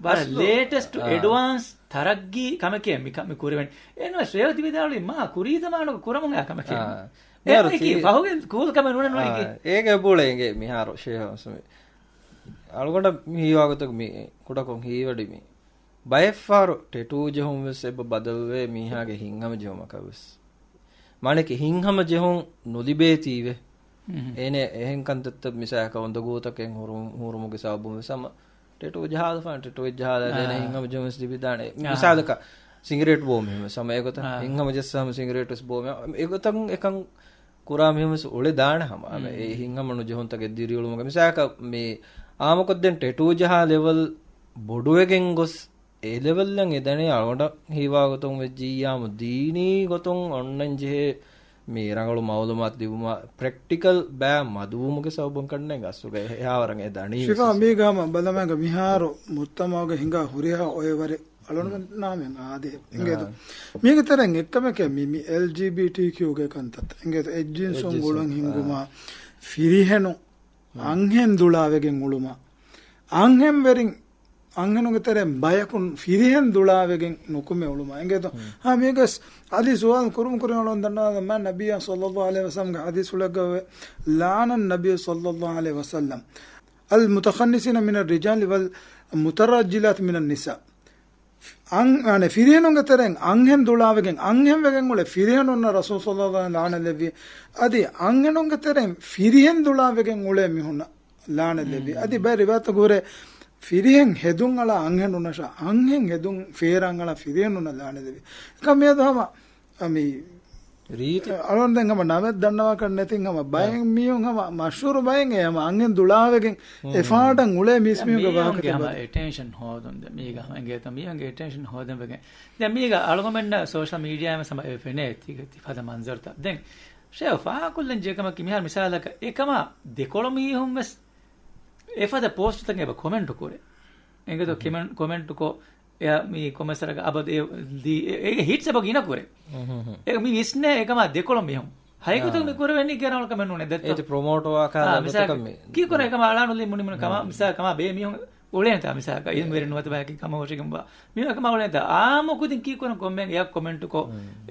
ވަރަށް އަސްލު، ލޭޓެސްޓް އާ. އެޑްވާންސް ތަރައްގީ ކަމެކޭ މި ކަ-، މި ކުރެވެން. އެންވެސް ރޭވަތި ވިދާޅުވީ މާ ކުރީ ޒަމާނުގަ ކުރަމުން އާ ކަމެކޭ. އާ. އެ މިހާރު އެކީ ތީ-، ފަހުގެ ކޫލް ކަމެއް ނޫނެއް ނޫނީ އާ، ކީ. އޭގެ ބުޅޭ އިނގޭ މިހާރު ޝޭހް ހަމްސުމި. އަޅުގަނޑަށް މި ހީވާގޮތަކު މި ކުޑަކޮށް ހީވަޑި މި. ބައެއްފަހަރު ޓެޓޫ ޖެހުން ވެސް އެބަ ބަދަލުވޭ މީހާގެ ހިތްހަމަޖެހުމަކަށް ވެސް. މާނައަކީ ހިތްހަމަޖެހުން ނުލިބޭތީވެ. އޭނެ އެހެން ކަންތައްތައް މިސާލަކަށް އުނދަގޫތަކެއް ހުރު-، ހޫރުމުގެ ސަބަބުން ވެސް ހަމަ ޓެޓޫ ޖަހާލަފާނެ، ޓެޓޫ ޖަހާލާ ދޭނެ ހިތްހަމަޖެހުން ވެސް ލިބިދާނެ. މިސާލަކަށް ސިނގިރޭޓް ބޯ މީހުން ވެސް ހަމަ އެގޮތަށް ހިތްހަމަޖެއްސަ ހަމަ ސިނގިރޭޓް ވެސް ބޯ މީހުން. އެގޮތަށް އެކަން ކުރާ މީހުން ވެސް އުޅެދާނެ ހަމަ. އެ ހިތްހަމަ ނުޖެހުންތަކެއް ދިރިއުޅުމުގެ. މިސާލަކަށް މި އާއްމުކޮށްދޭން ޓެޓޫ ޖަހާ ލެވެލް ބޮޑުވެގެން ގޮސް އެ ލެވެލްއަށް އެދަނީ އަޅުގަނޑަށް ހީވާގޮތުން ވެއްޖިއްޔާމު ދީނީ ގޮތުން އޮންނަން ޖެހޭ މި ރަނގަޅު މައުލޫމާތު ލިބުމަށް ޕްރެކްޓިކަލް ބައި މަދުވުމުގެ ސަބަބުން ކަންނޭނގެ އަސްލުގަ އެހާވަރަށް އެ ދަނީ ޝިފާ ވެސް. މީގަ ހަމަ ބަލަމާގަ މިހާރު މުޖްތަމަޢުގަ ހިނގާ ހުރިހާ އޮއެވަރެއް އަޅުން ނާމެން އާދޭ އިނގޭދު. މީގެ ތެރެއިން އެއްކަމެކޭ މި، މި އެލްޖީބީޓީކިޔޫގެ ކަންތައްތައް އިނގޭދު. އެއްޖިންސުން އެއްޖިންސުން، ގުޅުން ހިންގުމާ، ފިރިހެނުން އަންހެން ދުޅާވެގެން އުޅުމަށް. އަންހެންވެރިން، އަންހެނުންގެ ތެރެއިން ބަޔަކުން ފިރިހެން ދުޅާވެގެން ނުކުމެ އުޅުމަށް. އެނގޭތޯ؟ ހާ، މީގަސް އަދި ސުވާލު ކުރުމު ކުރިން އަޅުން ދަންނަވާލަން، މާ ނަބިއްޔާ ޞައްލައްލާހު ޢަލައިހި ވަސައްލަމްގެ ޙަދީޘްފުޅެއްގަ ލަޢަނަ ނަބިއްޔު ޞައްލައްލާހު ޢަލައިހި ވަސައްލަމް އަލް މުތަޚައްނިސީނަ މިނަ ރިޖާލި ވަލް މުތަރައްޖިލާތި މިނަން ނިސާ. އަން-، އަނެ، ފިރިހެނުންގެ ތެރެއިން އަންހެން ދުޅާވެގެން، އަންހެން ވެގެން އުޅޭ ފިރިހެނުންނަށް ރަސޫލު ޞައްލައްލާހު ޢަލައިހި ވަސައްލަމް ލަޢަނަތް ލެއްވި. އަދި އަންހެނުންގެ ތެރެއިން ފިރިހެން ދުޅާވެގެން އުޅޭ މީހުންނަށް ލަޢަނަތް ލެއްވި. އަދި ބައެއް ރިވާޔަތްތަކުގަ ހުރޭ ފިރިހެން ހެދުން އަޅާ އަންހެނުންނަށާ، އަންހެން ހެދުން ފޭރާން އަޅާ ފިރިހެނުންނަށް ލަޢަނަތް ލެއްވި. އެކަމަކު މިއަދު ހަމަ އަ، މި ރީތި. އަޅުން ދެން ހަމަ ނަމެއް ދަންނަވާކަށް ނެތިން ހަމަ ބައެއް މީހުން ހަމަ މަޝްހޫރު ބައެއް އެ ހަމަ އަންހެން ދުޅާވެގެން އެ ފާޑަށް އުޅޭ މީސް މީހުންގެ ވާހަކަ މީހުންގެ ހަމަ އެޓެންޝަން ހޯދުން ދެ މީގަ ހަމަ އެނގޭތޯ މީހުންގެ އެޓެންޝަން ހޯދަން ވެގެން. ދެން މީގަ އަޅުގަމެންނަށް ސޯޝަލް މީޑިއާ ހަމަ އެ ފެނޭ ތި ފަދަ މަންޒަރުތައް. ދެން ޝޭ ފާހަގަކޮށްލަން ޖެހޭ ކަމަކީ މިހާރު މިސާލަކަށް އެކަމާ ދެކޮޅު މީހުން ވެސް އެފަދަ ޕޯސްޓުތަކެއް އެބަ ކޮމެންޓު ކުރޭ. އެނގޭތޯ ކޮމެންޓު ކޮ އެއާ މި ކޮމެންޓްސަރަކަށް އަބަދު އެ ދީ، އެ، އޭގެ ހިޓްސް އެބަ ގިނަ ކުރޭ. އޭގެ މި ވިސްނޭ އެކަމާ ދެކޮޅު މީހުން. ހަގީގަތުގަ މި ކުރެވެނީ ގިނަ ކަމެއް ނޫނޭ ދެއްތޯ؟ އޭތި ޕްރޮމޯޓް ވާ ކާ އާ، މިސާލަކަށް ކަމެއް. ކީ ކުރޭ އެކަމާ އަޅާނުލީ މުނި މުނި ކަމާ، މިސާ ކަމާ ބޭ މީހުން އުޅޭންތާ މިސާލަކަށް އިލްމުވެރިން ނުވަތަ ބަޔަކީ ކަމަށް ހުށަގެންވާ. މީހުން އެކަމާ އުޅޭންތާ އާއްމު ކުދިން ކީ ކުރަން ކޮންމެ އެއަށް ކޮމެންޓު ކޮ.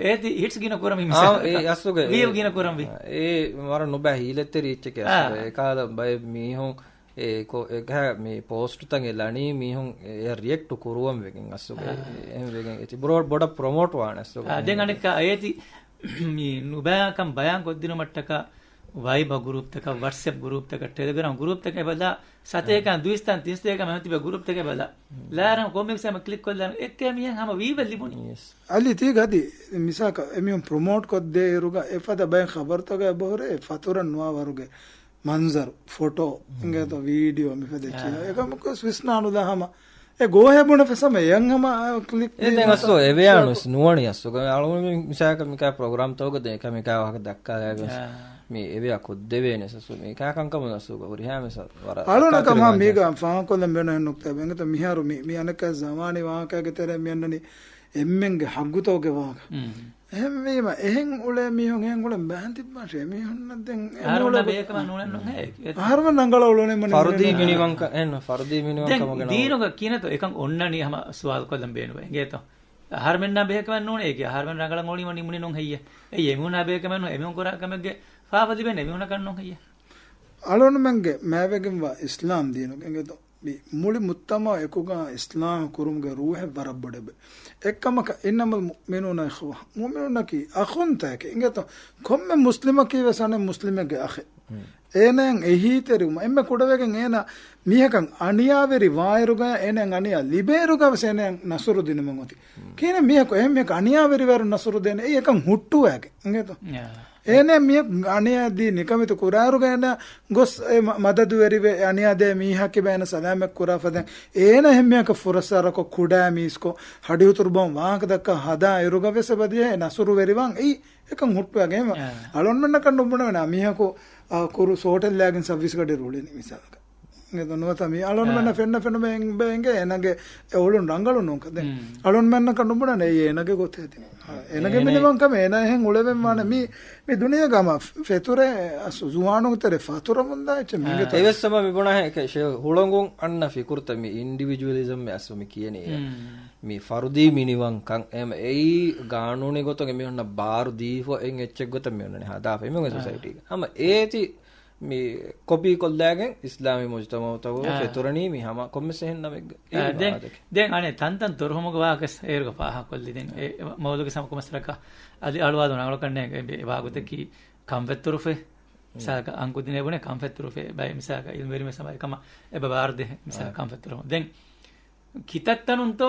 އޭތި ހިޓްސް ގިނަ ކުރަން ވީ އާ، މިސާލަކަށް. އެ އަސްލުގަ ވިއު ގިނަ ކުރަން ވީ. އެ ވަރަށް ނުބައި ހީލަތްތެރި އެއްޗެކޭ އަސްލުގަ. އާ. އެކާލަ ބައެއް މީހުން އެ ކޮ-، އެ ގަ-، މި ޕޯސްޓުތައް އެ ލަނީ މީހުން އެ ރިއެކްޓު ކުރުވަން ވެގެން އަސްލުގަ އާ. އެ-، އެހެން ވެގެން އެތި ބޮޑަށް ޕްރޮމޯޓް ވާނެ އަސްލުގަ. އާ، ދެން އަނެއްކާ އޭތި މި ނުބައިކަން ބަޔާން ކޮށްދިނުމަށްޓަކާ ވައިބަ ގުރޫޕްތަކަށް، ވަޓްސްއެޕް ގުރޫޕްތަކަށް، ޓެލެގްރާމް ގުރޫޕްތަކަށް އެބަލާ، ސަތޭކަ ދުއިސައްތަ ތިންސަތޭކަ މެހެމަތިބެ ގުރޫޕްތަކަށް އެބަލާ. ލާރަން ކޮންމެ މިސާމަ ކްލިކް ކޮށްލާން އެއްކޭ މިހެން ހަމަ ވީވެ ލިބުނީ. އަލި ތީ ގަދި މިސާކަށް އެމީހުން ޕްރޮމޯޓް ކޮށްދޭ އިރުގަ އެފަދަ ބައެއް ޚަބަރުތަކަށް އެބަހުރޭ ފަތުރަށް ނުވާ ވަރުގެ މަންޒަރު، ފޮޓޯ، އިނގޭތޯ ވީޑިއޯ މިފަދަ އެއްޗިހާ. އެކަމަކު ވިސްނާނުލާ ހަމަ. އެ ގޯހޭ ބުނެފަސް ހަމަ އެއަށް ހަމަ ކްލިކް އެ ދެން އަސްލު އެވެޔާނުސް ނުވަނީ އަސްލު. އަޅުގަނޑު މިސާލަކަށް މިކާ ޕްރޮގްރާމްތަކުގަ ދެން އެކަ މިކާ ވާހަކަ ދައްކާލައިގެން މި އެވެޔާ ކޮށްދެވޭނެ އަސްލު. މި ކާކަންކަމުން އަސްލު ހުރިހާ މިސާ ވަރަށް އަޅުނަކަށް މާ މީގަ ފާހަގަކޮށްލަން ބޭނުން ނުކްތާ އެނގޭތޯ މިހާރު މި، މި އަނެއްކާ ޒަމާނީ ވާހަކައިގެ ތެރޭ މި އަންނަނީ އެންމެންގެ ހައްގުތަކުގެ ވާހަކަ. އެހެންވީމަ، އެހެން އުޅޭ މީހުން އެހެން އުޅެން ބައިން ތިއްބާށޭ މީހުންނަށް ދެން އަހަރުމެންނާ ބެހޭކަމެއް ނޫނެއްނު ހޭ. އަހަރުމެން ރަނގަޅަށް އުޅުނީ މުނި ފަރުދީ މުނި މިނިވަންކަ-، އެހެން ފަރުދީ މިނިވަން ދެން ކަމުގެ ނަމަ. ދީނުގަ ކިނަތޯ އެކަން އޮންނަނީ ހަމަ ސުވާލު ކޮށްލަން ބޭނުންވޭ. އެނގޭތޯ؟ އަހަރުމެންނާ ބެހޭކަމެއް ނޫނޭ އޭގެ. އަހަރުމެން ރަނގަޅަށް އުޅީމަ ނިމުނީ ނޫން ހެއްޔޭ؟ އެއީ އެމީހުނާ ބެހޭކަމެއް ނޫން. އެމީހުން ކުރާ ކަމެއްގެ ފާފަ ލިބެން އެމީހުނަކަށް ނޫން ހެއްޔޭ؟ އަޅުންމެންގެ މާތްވެގެންވާ އިސްލާމް ދީނުގެ އެނގޭތޯ؟ މި މުޅި މުޖްތަމަޢު އެކުގަ އިސްލާހު ކުރުމުގެ ރޫޙެއް ވަރަށް ބޮޑެބެ. އެއްކަމަކަށް، އިންނަމަލް މުއުމިނޫނަ އިޚްވާ، މުއުމިނުންނަކީ އަޚުންތަކެއް. އިނގޭތޯ؟ ކޮންމެ މުސްލިމަކީ ވެސް އަނެއް މުސްލިމެއްގެ އަޚެއް. އޭނައަށް އެހީތެރިވުމަށް އެންމެ ކުޑަވެގެން އޭނަ މީހަކަށް އަނިޔާވެރި ވާއިރުގަ އޭނައަށް އަނިޔާ ލިބޭއިރުގަ ވެސް އޭނައަށް ނަޞްރު ދިނުމުން އޮތީ. ކިހިނެއް މީހަކު އެހެން މީހަކަށް އަނިޔާވެރިވާއިރު ނަޞްރު ދޭނެ؟ އެއީ އެކަން ހުއްޓުވާގެ. އިނގޭތޯ؟ އޭނަ މީހަކު އަނިޔާ ދީ ނިކަމެތި ކުރާއިރުގަ އޭނަ ގޮސް އެ މަ-، މަދަދުވެރިވެ، އަނިޔާދޭ މީހާ ކިބަ އޭނަ ސަލާމަތް ކުރާ ފަދައިން، އޭނަ އެހެން މީހަކަށް ފުރައްސާރަކޮށް، ކުޑަ މީސްކޮށް، ހަޑިހުތުރު ބޮން ވާހަކަ ދައްކާ ހަދާ އިރުގަ ވެސް އެބަދިޔަ އެ ނަސުރު ވެރިވާން އެއީ އެކަން ހުއްޓުވާގެން. އަޅުންމެންނަކަށް ނުބުނެވޭނެ މީހަކު، އާ، ކުރު ސޯޓެއްލާގެން ސައްވީސް ގަޑި ރުޅިނީ މިސާލަކަށް. އެ ދެން ނުވަތަ މީ އަޅުންމެންނަށް ފެންނަ ފެނުމެއް އެނގޭ އޭނަގެ އެ އުޅުން ރަނގަޅު ނޫންކަން. ދެން އަޅުންމެންނަކަށް ނުބުނަން އެއީ އޭނަގެ ގޮތޭ. ދެން އޭނަގެ މިނިވަންކަމެއް އޭނަ އެހެން އުޅެވެން ވާނެ. މީ، މި ދުނިޔޭގަ ހަމަ ފެތުރޭ އަސް ޒުވާނުންގެ ތެރޭ ފަތުރަމުންދާ އެއްޗެއް މިނގެ ތެރޭ. އެވެސް ހަމަ މި ބުނާ ހެ-، ކެ-، ޝެ-، ހުޅަނގުން އަންނަ ފިކުރުތައް މި އިންޑިވިޖުއަލިޒަމް އެއް އަސްލު މި ކިޔަނީ. މި ފަރުދީ މިނިވަންކަން އެމަ އެއީ ގާނޫނީ ގޮތުން އެމީހުންނަށް ބާރު ދީފަ އެއް އެއްޗެއް ގޮތަށް މި އޮންނަނީ ހަދާފަ އެމީހުންގެ ސޮސައިޓީގަ. ހަމަ އޭތި މި ކޮޕީ ކޮށްލާގެން އިސްލާމީ މުޖުތަމައުތަކުގަ އާ. ފެތުރަނީ މި ހަމަ ކޮންމެސް އެހެން ނަމެއްގަ. އާ، އެއީ ދެން، ވާހަކަ. ދެން އަނެއް ތަންތަން ތޮރުހުމުގެ ވާހަކަ އޭރުގަ ފާހަގަކޮށްލި ދެން އެ މައުޟޫގެ ސަމަ ކޮމަސް ރަކަ އަދި އަޅުވާދު ރަނގަޅު ކަންނޭނގެ އެ ވާގޮތަކީ ކަންފަތްތުރުފޭ. މިސާލަކަށް އަންކުދިނޭ ބުނެ ކަންފަތްތުރުފޭ ބައެއް މިސާލަކަށް އިލްމުވެރިން ވެސް ހަމަ އެކަމަށް އެބަ ބާރުދޭ މިސާލަކަށް އާ. ކަންފަތްތުރުފު. ދެން ކިތައްތަނުންތޯ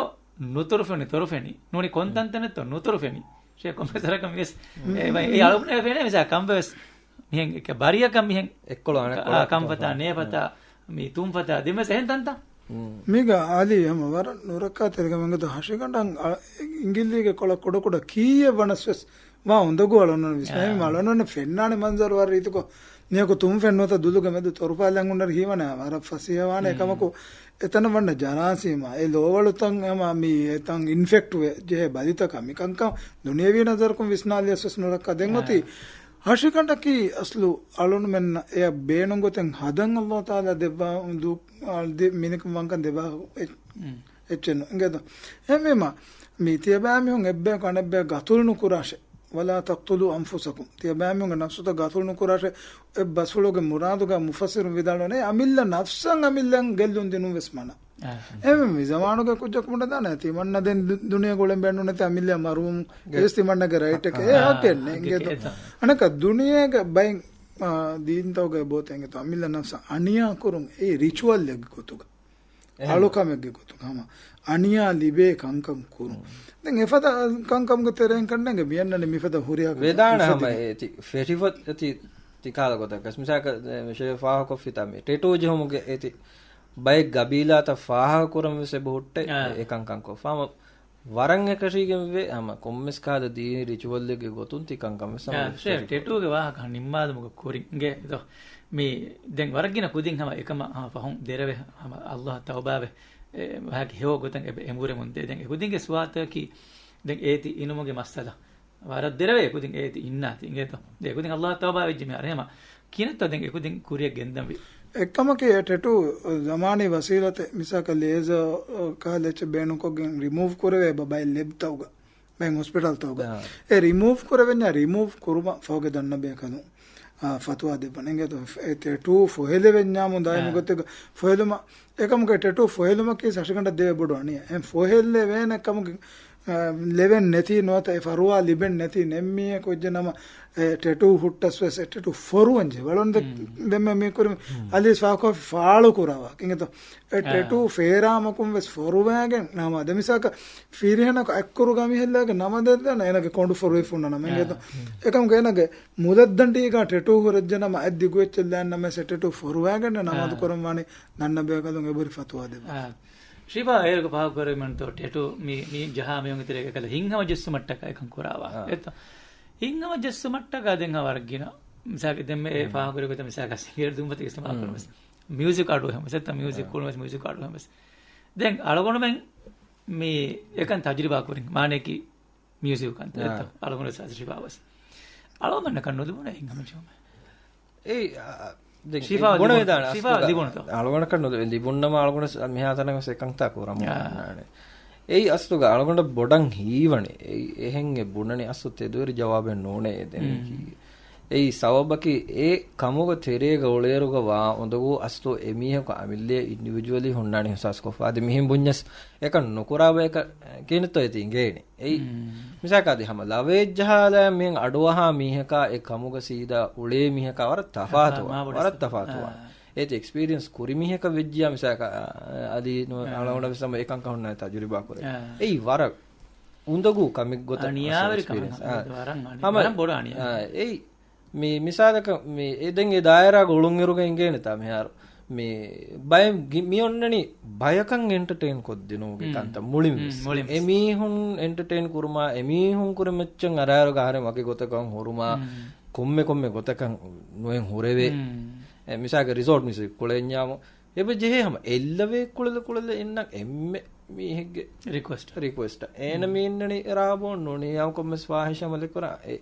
ނުތޮރުފެނި، ތޮރުފެނި. ނޫނީ ކޮންތަންތަނެއްތޯ ނުތޮރުފެނި. ޝޭ ކޮންފަތްތަރަކަށް މިވެސް އެ އަޅުގަނޑު ފެނޭ މިސާ ކަންފަތް ވެސް މިހެން އެކަ ބަރިއަކަށް މިހެން އެއްކޮޅު އަނެއްކޮޅަށް އާ، ކަންފަތާ، ނޭފަތާ، މި ތުންފަތާ، ދެން ވެސް އެހެން ތަންތަން. މީގަ އާލީ ހަމަ ވަރަށް ނުރައްކާތެރި ކަމެއް އިނގިލީގެ ކޮޅަށް ކުޑަކުޑަ ކީއެއް ވަނަސް ވެސް ވާ އުނދަގޫ އަޅުން ވިސްނައިމީ އާ. އަޅުން ފެންނާނެ މަންޒަރު ވަރަށް ރީތިކޮށް. މީހަކު ތުންފެން ނުވަތަ ދުލުގެ މެދު ތޮރުފާލަން ހުންނަރި ހީވަނީ ވަރަށް ފަސޭހަވާނެ އެކަމަކު، އެތަނަށް ވަންނަ ޖަރާސީމާ، އެ ލޯވަޅުތައް ހަމަ މި އެތަން އިންފެކްޓް ވެ ޖެހޭ ބަލިތަކަށް މިކަންކަން ދުނިޔެވީ ނަޒަރަކުން ވިސްނާލިޔަސް ވެސް ނުރައްކާ. ދެން އޮތީ ހަށިގަނޑަކީ އަސްލު އަޅުންމެންނަށް އެއަށް ބޭނުންގޮތެއް ހަދަން އައްލާހު ތަޢާލާ ދެއްވާ ދޫ-، އާ، ދެ-، މިނިކުން ވަންކަން ދެއްވާ އެއް-، އެއްޗެއް ނޫން. އިނގޭތޯ؟ އެހެންވީމަ، މި ތިޔަބައިމީހުން އެއްބަޔަކު އަނެއްބަޔަށް ގަތުލު ނުކުރާށޭ. ولا تقتلوا أنفسكم. ތިޔަބައިމީހުންގެ ނަފްސުތައް ގަތުލު ނުކުރާށޭ. އެ ބަސްފުޅުގެ މުރާދުގަ މުފައްސިރުން ވިދާޅުވަނީ، އަމިއްލަ ނަފްސަށް އަމިއްލައަށް ގެއްލުން ދިނުން ވެސް މަނާ. އެހެންވީމަ މި ޒަމާނުގެ ކުއްޖަކު ބުނެދާނެ، ތިމަންނަ ދެން ދު-، ދުނިޔޭގަ އުޅެން ބޭނުން ނެތި އަމިއްލައަށް މަރުވުމު އެވެސް ތިމަންނަގެ ރައިޓެކޭ. އެ ހައްގެއް ނެތް. އިނގޭތޯ؟ އަނެއްކާ ދުނިޔޭގެ ބައެއް، އާ، ދީންތަކުގައި ބޯތަ އިނގޭތޯ، އަމިއްލަ ނަފްސަށް އަނިޔާ ކުރުން އެއީ ރިޗުއަލްއެއްގެ ގޮތުގަ. އަޅުކަމެއްގެ ގޮތުގަ ހަމަ އަނިޔާ ލިބޭ ކަންކަން ކުރުން. ދެން އެފަދަ ކަންކަމުގެ ތެރެއިން ކަންނޭނގެ މިއަންނަނީ މިފަދަ ހުރިހާ ވެދާނެ ހަމަ އެތި ފެށިފޮތް އެތި ތިކާލަ ގޮތަކަސް. މިސާކަށް ޝޭ ފާހަކޮށްފިތާ މި ޓެޓޫ ޖެހުމުގެ އެތި ބައެއް ގަބީލާތައް ފާހަގަކުރަން ވެސް އެބަ ހުއްޓޭ އާ. އެ ކަންކަން ކޮށްފާ. ހަމަ ވަރަށް އެކަށީގެން ވޭ ހަމަ ކޮންމެސް ކާލަ ދީނީ ރިޗުއަލްއެއްގެ ގޮތުން ތި ކަންކަން ވެސް ހަމަ އާ، ވެސް ޝޭ، ފެށިފޮތް. ޓެޓޫގެ ވާހަކަ ނިންމާލުމުގެ ކުރިން ގެ ދޯ. މި ދެން ވަރަށް ގިނަ ކުދިން ހަމަ އެކަމަށް ހަމަ ފަހުން ދެރަވެ ހަމަ އައްލާހަށް ތައުބާވެ، އެ، ވާހަކަ ހެޔޮ ގޮތަށް އެބަ އެނބުރެމުން ދޭ. ދެން އެކުދިންގެ ސުވާތަކީ ދެން އޭތި އިނުމުގެ މައްސަލަ. ވަރަށް ދެރަވޭ އެކުދިން އޭތި އިންނާތި އިނގޭތޯ. ދެ އެކުދިން އައްލާހަށް ތައުބާ ވެއްޖެ މި އަރަހެމަ ކިނަތަ ދެން އެކުދިން ކުރިއަށް ގެންދަންވީ. އެއްކަމަކީ އެ ޓެޓޫ ޒަމާނީ ވަސީލަތެއް މިސާކަށް ލޭޒާ ކަހަލަ އެއްޗެއް ބޭނުންކޮށްގެން ރިމޫވް ކުރެވޭ ބަ-، ބައެއް ލެބްތަކުގަ. ބައެއް ހޮސްޕިޓަލްތަކުގަ. އާ. އެ ރިމޫވް ކުރެވެންޏާ ރިމޫވް ކުރުމަށް ފަހުގެ ދަންނަ ބޭކަލުން، އާ، ފަތުވާ ދެއްވަން އިނގޭތޯ. އެ ޓެޓޫ ފޮހެލެވެންޏާމު ދާއިމު އާ. ގޮތެއްގަ ފޮހެލުމަށް، އެކަމުގެ ޓެޓޫ ފޮހެލުމަކީ ހަށިގަނޑަށް ދެވޭ ބޮޑު އަނިޔާ. އެ ފޮހެލެވޭނެ ކަމުގެ، އާ، ލެވެން ނެތީ ނުވަތަ އެ ފަރުވާ ލިބެން ނެތީ ނެއްމީހަކު ވެއްޖެ ނަމަ، އެ ޓެޓޫ ހުއްޓަސް ވެސް އެ ޓެޓޫ ފޮރުވަން ޖެހޭ. ވަޅުން ދެ-، ދެންމެ މީ ކުރިން އަލީސް ފާކޯ ފާޅު ކުރާ ވާހަކަ އިނގޭތޯ. އެ އާ. ޓެޓޫ ފޭރާމަކުން ވެސް ފޮރުވައިގެން ނަމަ ދެ މިސާކަށް ފިރިހެނަކު އަތްކުރުގަ މި ހެއްލާގެން ނަމަ ދެއްދާނެ އޭނަގެ ކޮނޑު ފޮރުވި ފުންނަ ނަމަ އާ. އިނގޭތޯ. އެކަމުގެ އޭނަގެ މުލައްދަނޑީގަ ޓެޓޫ ހުރެއްޖެ ނަމަ އަތް ދިގު އެއްޗެއް ލާން ނަމަ އެ ޓެޓޫ ފޮރުވައިގެން ނަމާދު އާ. ކުރަން ވާނީ ދަންނަ ބޭކަލުން އެބުރި ފަތުވާ ދެއްވާ. އާ. ޝީފާ އޭރުގެ ފާހަގަކުރެވިމަންތޯ ޓެޓޫ މި، މި ޖަހާ މިއޮން ތެރޭގަ ކަލަ ހިތްހަމަ ޖެއްސުމަށްޓަކާ އެކަން ކުރާވާ. އާ. އެތަ؟ ހިތްހަމަ ޖެއްސުމަށްޓަކާ ދެން ހަ ވަރަށް ގިނަ. މިސާލަކަށް ދެންމެ އެ ފާހަގަކުރެވި ގޮތަށް މިސާލަކަށް ސިނގޭރު ދުންފަތި އިސްތިމާލު ކުރަމުސް. މިއުޒިކް އަޑު އެހެން ވެސް އެތަ؟ މިއުޒިކް އާ. ކުޅުން ވެސް މިއުޒިކް އަޑު އެހެން ވެސް. ދެން އަޅުގަނޑުމެން މި އެކަން ތަޖުރިބާ ކުރިން މާނައަކީ މިއުޒިކު ކަންތައް އާ. އެއްތޯ؟ އަޅުގަނޑު ސަސްރިފާވެސް. އަޅުގަނޑަކަށް ނުލިބުނޭ ހިތްހަމަ ޖެހުމެއް. އެއް، އާ، ދެން ޝީފާ ބުނެވިދާނެ ލިބުނު-، ޝީފާ އަސްލުގަ ލިބުނުތޯ؟ އަޅުގަނޑަކަށް ނުލި-، ލިބުންނަމަ އަޅުގަނޑަށް މިހާތަނަށް ވެސް އެކަންތާ ކުރަމުން އާ. އޮންނާނެ. އެއީ އަސްލުގަ އަޅުގަނޑަށް ބޮޑަށް ހީވަނީ. އެއީ އެހެން އެ ބުނަނީ އަސްލު ތެދުވެރި ޖަވާބެއް ނޫނޭ އެ ދެނީކީ. އެއީ ސަބަބަކީ އެ ކަމުގަ ތެރޭގަ އުޅޭއިރުގަ ވާ އުނދަގޫ އަސްލު އެމީހަކު އަމިއްލައަށް އިންޑިވިޖުއަލީ ހުންނާނެ އިހުސާސްކޮށްފަ. އަދި މިހެން ބުންޏަސް އެކަން ނުކުރާބަ އެކަ-، ކިހިނެއްތޯ އޭތި އިނގޭނީ. އެއީ މިސާކަށް އަދި ހަމަ ލަވައެއް ޖަހާލާ މިހެން އަޑުއަހާ މީހަކާ އެ ކަމުގަ ސީދާ އުޅޭ މީހަކާ ވަރަށް ތަފާތުވާ. ވަރަށް ތަފާތުވާ. އޭތި އެކްސްޕީރިއަންސް ކުރި މީހަކަށް ވެއްޖިޔާ މިސާކަށް އަދި ނު-، އަޅުގަނޑަށް ވެސް ހަމަ އެކަންކަން ހުންނާނެ ތަޖުރިބާ ކުރޭ. އެއީ ވަރަށް އުނދަގޫ ކަމެއް ގޮތަށް އަނިޔާވެރި އެކްސްޕީރިއަންސް. ކަމެއް. އާ. ވަރަށް އަނި-، ހަމަ، ވަރަށް ބޮޑު އަނިޔާ. އާ، އެއީ މި މިސާލަކަށް މި އެ ދެން އެ ދާއިރާގަ އުޅުންއިރުގަ އިނގޭނެތާ މިހާރު މި ބައެއް ގި-، މި އޮންނަނީ ބަޔަކަށް އެންޓަޓެއިން ކޮށްދިނުމުގެ ކަންތައް މުޅިން ވެސް. އެމީހުން އެންޓަޓެއިން ކުރުމާ، އެމީހުން ކުރިމައްޗަށް އަރާއިރުގަ އަހަރެން ވަކި ގޮތަކަށް ހުރުމާ، ކޮންމެ ކޮންމެ ގޮތަކަށް ނުއެއް ހުރެވޭ. އެ، މިސާލަކަށް ރިސޯޓް މިސް ކުޅެންޏާމު، އެބަ ޖެހޭ ހަމަ އެއްލަވޭ ކުޅެލަ ކުޅެލަ އިންނަ އެންމެ މީހެއްގެ ރިކުއެސްޓް. ރިކުއެސްޓް. އޭނަ މި އިންނަނީ ރާބޯން ނޫނީ، އައު ކޮންމެސް ފާހިޝް އަމަލެއް ކުރާ. އެ،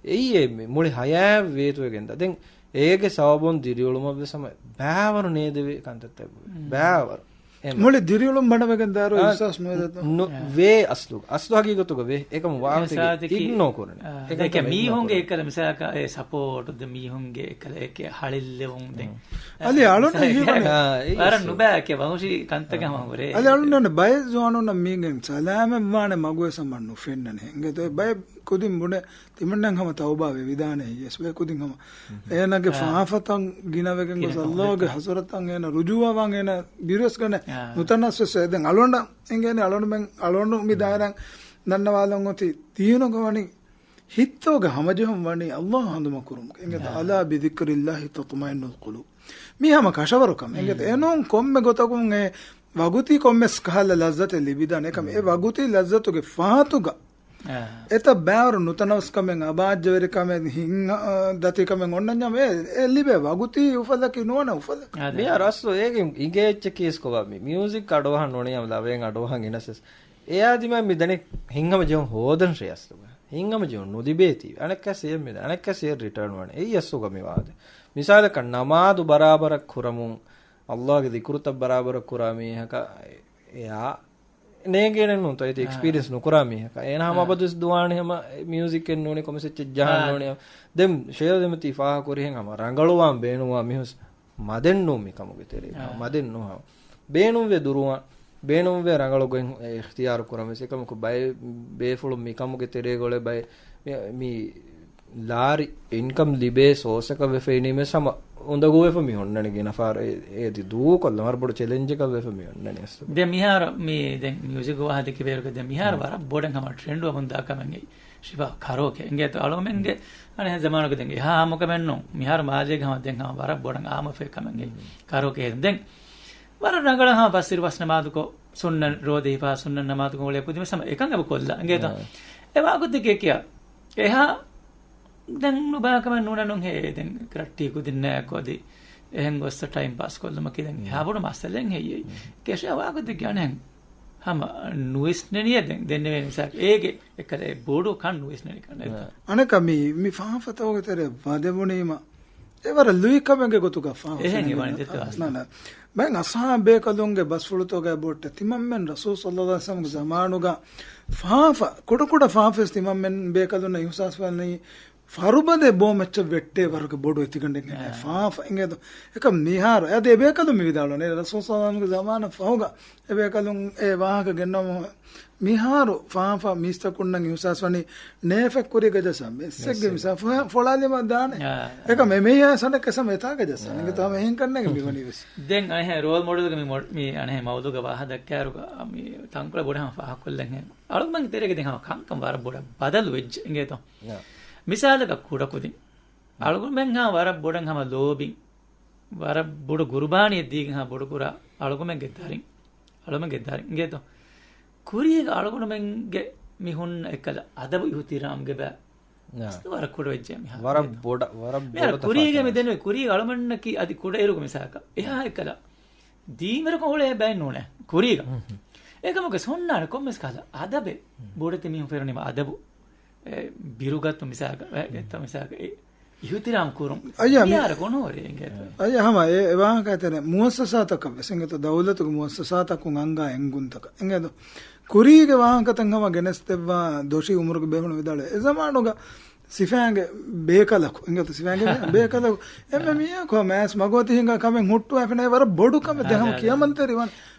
އެއީ އެ މި-، މުޅި ހަޔާތް ވޭތުވެގެންދާ. ދެން އޭގެ ސަބަބުން ދިރިއުޅުމަށް ވެސް ހަމަ ބައިވަރު ނޭދެވޭ ކަންތައްތައް. ބައިވަރު. އެހެން. މުޅި ދިރިއުޅުން ބަނޑަވެގެން ދާއިރު އާ، އިހްސާސް ނުވޭ ދެއްތޯ؟ ނު-، ވޭ އަސްލު. އަސްލު ހަގީގަތުގަ ވޭ. އެކަމު ވާހަކަ އިގްނޯ ކުރަނީ. އާ، އެކަން ދެކެ ކަމެއް މީހުންގެ އިގްނޯ ކުރަނީ. އެކަލަ މިސާލަކަށް އެ ސަޕޯޓް ދެ މީހުންގެ އެކަލަ އެކެ ހަޅިއްލެވުން ދެ. އަލި އަޅުން ހީވަނީ. އާ، އެއީ ވަރަށް އަސްލު. ނުބައި އެކެ ވަހުޝީ ކަންތަކެއް ހަމަ ހުރޭ. އަލި އަޅުން މީގެން ސަލާމަތްވާނެ މަގުވެސް ހަމަ ނުފެންނަނީ. އިނގޭތޯ ބައެއް ކުދިން ބުނެ ތިމަންނަން ހަމަ ތައުބާވެ ވިދާނެ ހިޔަސް ބައެއް ކުދިން ހަމަ. އޭނަގެ ފާފަތައް ގިނަވެގެން ގޮސް އައްލާހުގެ ހަޒުރަތަށް އޭނަ ރުޖޫއަވާން އޭނަ ބިރުވެސް ގަނެ ނުތަނަސް ވެސް ދެން އަޅުގަނޑަށް އެނގޭނެ އަޅުގަނޑުމެން އަޅުގަނޑު މި ދާއިރާ ދަންނަވާލަން އޮތީ ދީނުގަ ވަނީ ހިތްތަކުގެ ހަމަޖެހުން ވަނީ އައްލާހު ހަނދުމަ ކުރުމުގެ. އިނގޭތަ؟ ألا بذكر الله تطمئن القلوب. މީ ހަމަ ކަށަވަރު ކަމެއް. އިނގޭތަ؟ އެނޫން ކޮންމެ ގޮތަކުން އެ ވަގުތީ ކޮންމެސް ކަހަލަ ލައްޒަތެއް ލިބިދާނެ. އެކަމް އެ ވަގުތީ ލައްޒަތުގެ ފަހަތުގަ އެތައް ބައިވަރު ނުތަނަވަސްކަމެއް، އަބާއްޖަވެރިކަމެއް، ހިތް، އަ، ދަތިކަމެއް އޮންނަންޏާ އެ، އެ ލިބޭ ވަގުތީ އުފަލަކީ ނުވަނަ އުފަލެއް. މިހާރު އަސްލު އޭގެ އިނގޭ އެއްޗަކީ އިސްކޮބާ މި މިއުޒިކް އަޑުއަހަން ނޫނީ ހަމަ ލަވައިން އަޑުއަހަން އިނަސް އެޔާ ދިމާ މި ދަނީ ހިތްހަމަ ޖެހުން ހޯދަން ޝޭ އަސްލުގަ. ހިތްހަމަޖެހުން ނުލިބޭތީ. އަނެއްކާ ސޭމް މިދެ. އަނެއްކާ ސޭ ރިޓާން ވާނެ. އެއީ އަސްލުގަ މި ވާދެ. މިސާލަކަށް ނަމާދު ބަރާބަރަށް ކުރަމުން، ﷲގެ ޒިކުރުތައް ބަރާބަރަށް ކުރާ މީހަކަށް އެއާ ނޭނގޭނެއްނޫންތޯ އޭތި އެކްސްޕީރިއަންސް ނުކުރާ މީހަކަށް. އޭނަ ހަމަ އަބަދުވެސް ދުވާނެ ހަމަ މިއުޒިކެއް ނޫނީ ކޮމެސް އެއްޗެއް ޖަހާން ނޫނީ. ދެން ޝޭލް ދެމިތީ ފާހަ ކުރިހެން ހަމަ ރަނގަޅުވާން ބޭނުންވާ މީހުސް މަދެއްނޫ މިކަމުގެ ތެރޭ. މަދެއްނޫ ހަމަ. ބޭނުންވެ ދުރުވާ. ބޭނުންވެ ރަނގަޅު ގޮތް އިޚްތިޔާރު ކުރަން ވެސް އެކަމަކު ބައެއް ބޭފުޅުން މިކަމުގެ ތެރޭގަ އުޅޭ ބައެއް މި، މި ލާރި އިންކަމް ލިބޭ ސޯސްއަކަށް ވެފަ އިނީމެސް ހަމަ އުނދަގޫވެފަ މި އޮންނަނީ ގިނަ ފާރ އޭ، އޭތި ދޫކޮށްލަ މަރު ބޮޑު ޗެލެންޖަކަށް ވެފަ މި އޮންނަނީ އަސްލު. ދެން މިހާރު މި ދެން މިއުޒިކް ވާހަކަ ދެކި ބޭރުގަ ދެން މިހާރު ވަރަށް ބޮޑަށް ހަމަ ޓްރެންޑް ވަމުން ދާ ކަމެއް އެއީ. ޝިފާ ކަރޯކޭ އިނގޭތޯ އަޅުމެންގެ އަނެއް ޒަމާނުގެ ދެން އެހާ ހަމަކަމެއްނު މިހާރު މާލޭގަ ހަމަ ދެން ހަމަ ވަރަށް ބޮޑަށް އާމުވެފައި ކަމެއްގެ ކަރޯކޭ ދެން ވަރަށް ރަނގަޅަށް ހަމަ ފަސް އިރު ފަސް ނަމާދުކޮށް ސުންނަ ރޯދަ ހިފާ ސުންނަ ނަމާދުކޮށް އުޅޭ ކުދިން ވެސް ހަމަ އެކަން އެބަ ކޮށްލާ އިނގޭތޯ. އެ ވާގޮތެއްގެ ކިޔާ އެހާ ދެން ނުބާކަމެއް ނޫނަނުން ހޭ ދެން ކްރައްޓީ ކުދިންނާއެކު އަދި އެހެން ގޮސް ޓައިމް ޕާސް ކޮށްލުމަކީ ދެން އެހާ ބޮޑު މައްސަލައެއް ހެއްޔޭ. ކެޝާ ވާގޮތެއްގެ އަނެއް ހަމަ ނުވިސްނެނިއޭ ދެން ދެންނެވޭ މިސާލަކަށް އޭގެ އެކަލޭ ބޮޑު ކަން ނުވިސްނެނިކަން އެއް. އަނެކަ މި، މި ފާފަތަކުގެ ތެރޭ ވަދެވުނީމަ، އެ ވަރަށް ލުއިކަމެއްގެ ގޮތުގަ ފާފަ އެހެން އެ ވަނީ ދެއްތެ ވާސް. ނާ، ނާ. ބައެއް އަސްހާބް ބޭކަލުންގެ ބަސްފުޅުތަކުގައި ބޮއްޓެ ތިމަންމެން ރަސޫލު ޞައްލައްލާހު ޢަލައިހި ވަސައްލަމްގެ ޒަމާނުގަ ފާފަ، ކުޑަކުޑަ ފާފަވެސް ތިމަންމެން ބޭކަލުންނަށް އިހުސާސް ވަނީ ފަރުބަދެއް ބޯމައްޗަށް ވެއްޓޭ ވަރުގެ ބޮޑު އެތިގަނޑެއް އެނގޭ. އާ. ފާފަ އިނގޭތޯ. އެކަމް މިހާރު އަދި އެބޭކަލުން މި ވިދާޅުވަނީ ރަސޫލު ޞައްލައްލާހު ޢަލައިހި ވަސައްލަމްގެ ޒަމާނަށް ފަހުގަ އެބޭކަލުން އެ ވާހަކަ ގެންނަމު މިހާރު ފާފަ މީސްތަކުންނަށް އިހުސާސް ވަނީ ނޭފެއް ކުރީގަ ޖައްސަ މެއްސެއްގެ މިސާ ފޮ-، ފޮޅާލީމަ ދާނެ. އާ. އެކަމް އެ މީހާ ސަނެއް ކަސަމ އެތާގަ ޖައްސަ. އާ. ނިނގި ތާމަ އެހެން ކަންނޭނގެ މި ވަނީ ވެސް. ދެން އަނެހެ ރޯލް މޮޑެލްގެ މި މޮ-، މި އަނެހެ މައުޟޫގަ ވާހަ ދައްކާއިރުގަ މި ތަންކޮޅެއް ބޮޑަށް ހަމަ ފާހަގަކޮށްލަން ހެން. އަޅުގަނޑުމެންގެ ތެރޭގަ ދެން ހަމަ ކަންކަން ވަރަށް ބޮޑަށް ބަދަލު ވެއްޖެ އިނގޭތޯ. އާ. މިސާލަކަށް ކުޑަކުދިން. އަޅުގަނޑުމެން ހަމަ ވަރަށް ބޮޑަށް ހަމަ ލޯބިން ވަރަށް ބޮޑު ގުރުބާނީއެއް ދީގެން ހަމަ ބޮޑުކުރާ އަޅުގަނޑުމެންގެ ދަރިން، އަޅުގަނޑުމެންގެ ދަރިން އިނގޭތޯ. ކުރީގަ އަޅުގަނޑުމެންގެ މި ހުންނަ އެއްކަލަ އަދަބު އިހުތިރާމްގެ ބައި އާ. އަސްލު ވަރަށް ކުޑަ ވެއްޖެ މިހާރު ވަރަށް އިނގޭތޯ. ބޮޑަށް، ވަރަށް މިހާރު ބޮޑު ކުރީގަ މި ތަފާތު ދެން ކުރީގަ އަޅުގަނޑަކީ އަދި ކުޑައިރުގެ މިސާލަކަށް އެހާ އެއްކަލަ ދީމިރަކުން އުޅޭ ބައެއް ނޫނޭ ކުރީގަ. ހުން. އެކަމަކު ހުންނާނެ ކޮންމެސް ކަހަލަ އަދަބެއް ހުން. ބޮޑެތި މީހުން ފެނުނީމަ އަދަބު. އެ ބިރުގަތު މިސާލަކަށް، އެ ހުން. ގެއްތަ މިސާލަކަށް އެ އިހުތިރާމް ކުރުން. އައްޔާ، މި މިހާރަކު ނޯރޭ އިނގޭތޯ. އައްޔާ، ހަމަ އެ، އެ ވާހަކަ ތެރޭ މުއައްސަސާތަކަށް ވެސް އިނގޭތޯ، ދައުލަތުގެ މުއައްސަސާތަކުން އަންގާ އެންގުންތަކަށް އިނގޭތޯ. ކުރީގެ ވާހަކަތައް ހަމަ ގެނެސްދެއްވާ ދޮށީ އުމުރުގެ ބޭފުޅުން ވިދާޅުވޭ. އެ ޒަމާނުގަ ސިފައިންގެ ބޭކަލަކު، އިނގޭތޯ ސިފައިންގެ ބޭކަލަކު، އެންމެ މީހަކު މާސް މަގުމަތި ހިނގާ ކަމެއް ހުއްޓުވާފިނައި ވަރަށް ބޮޑު ކަމެއް ދެން ހަމަ ކިޔަމަންތެރިވާނެ.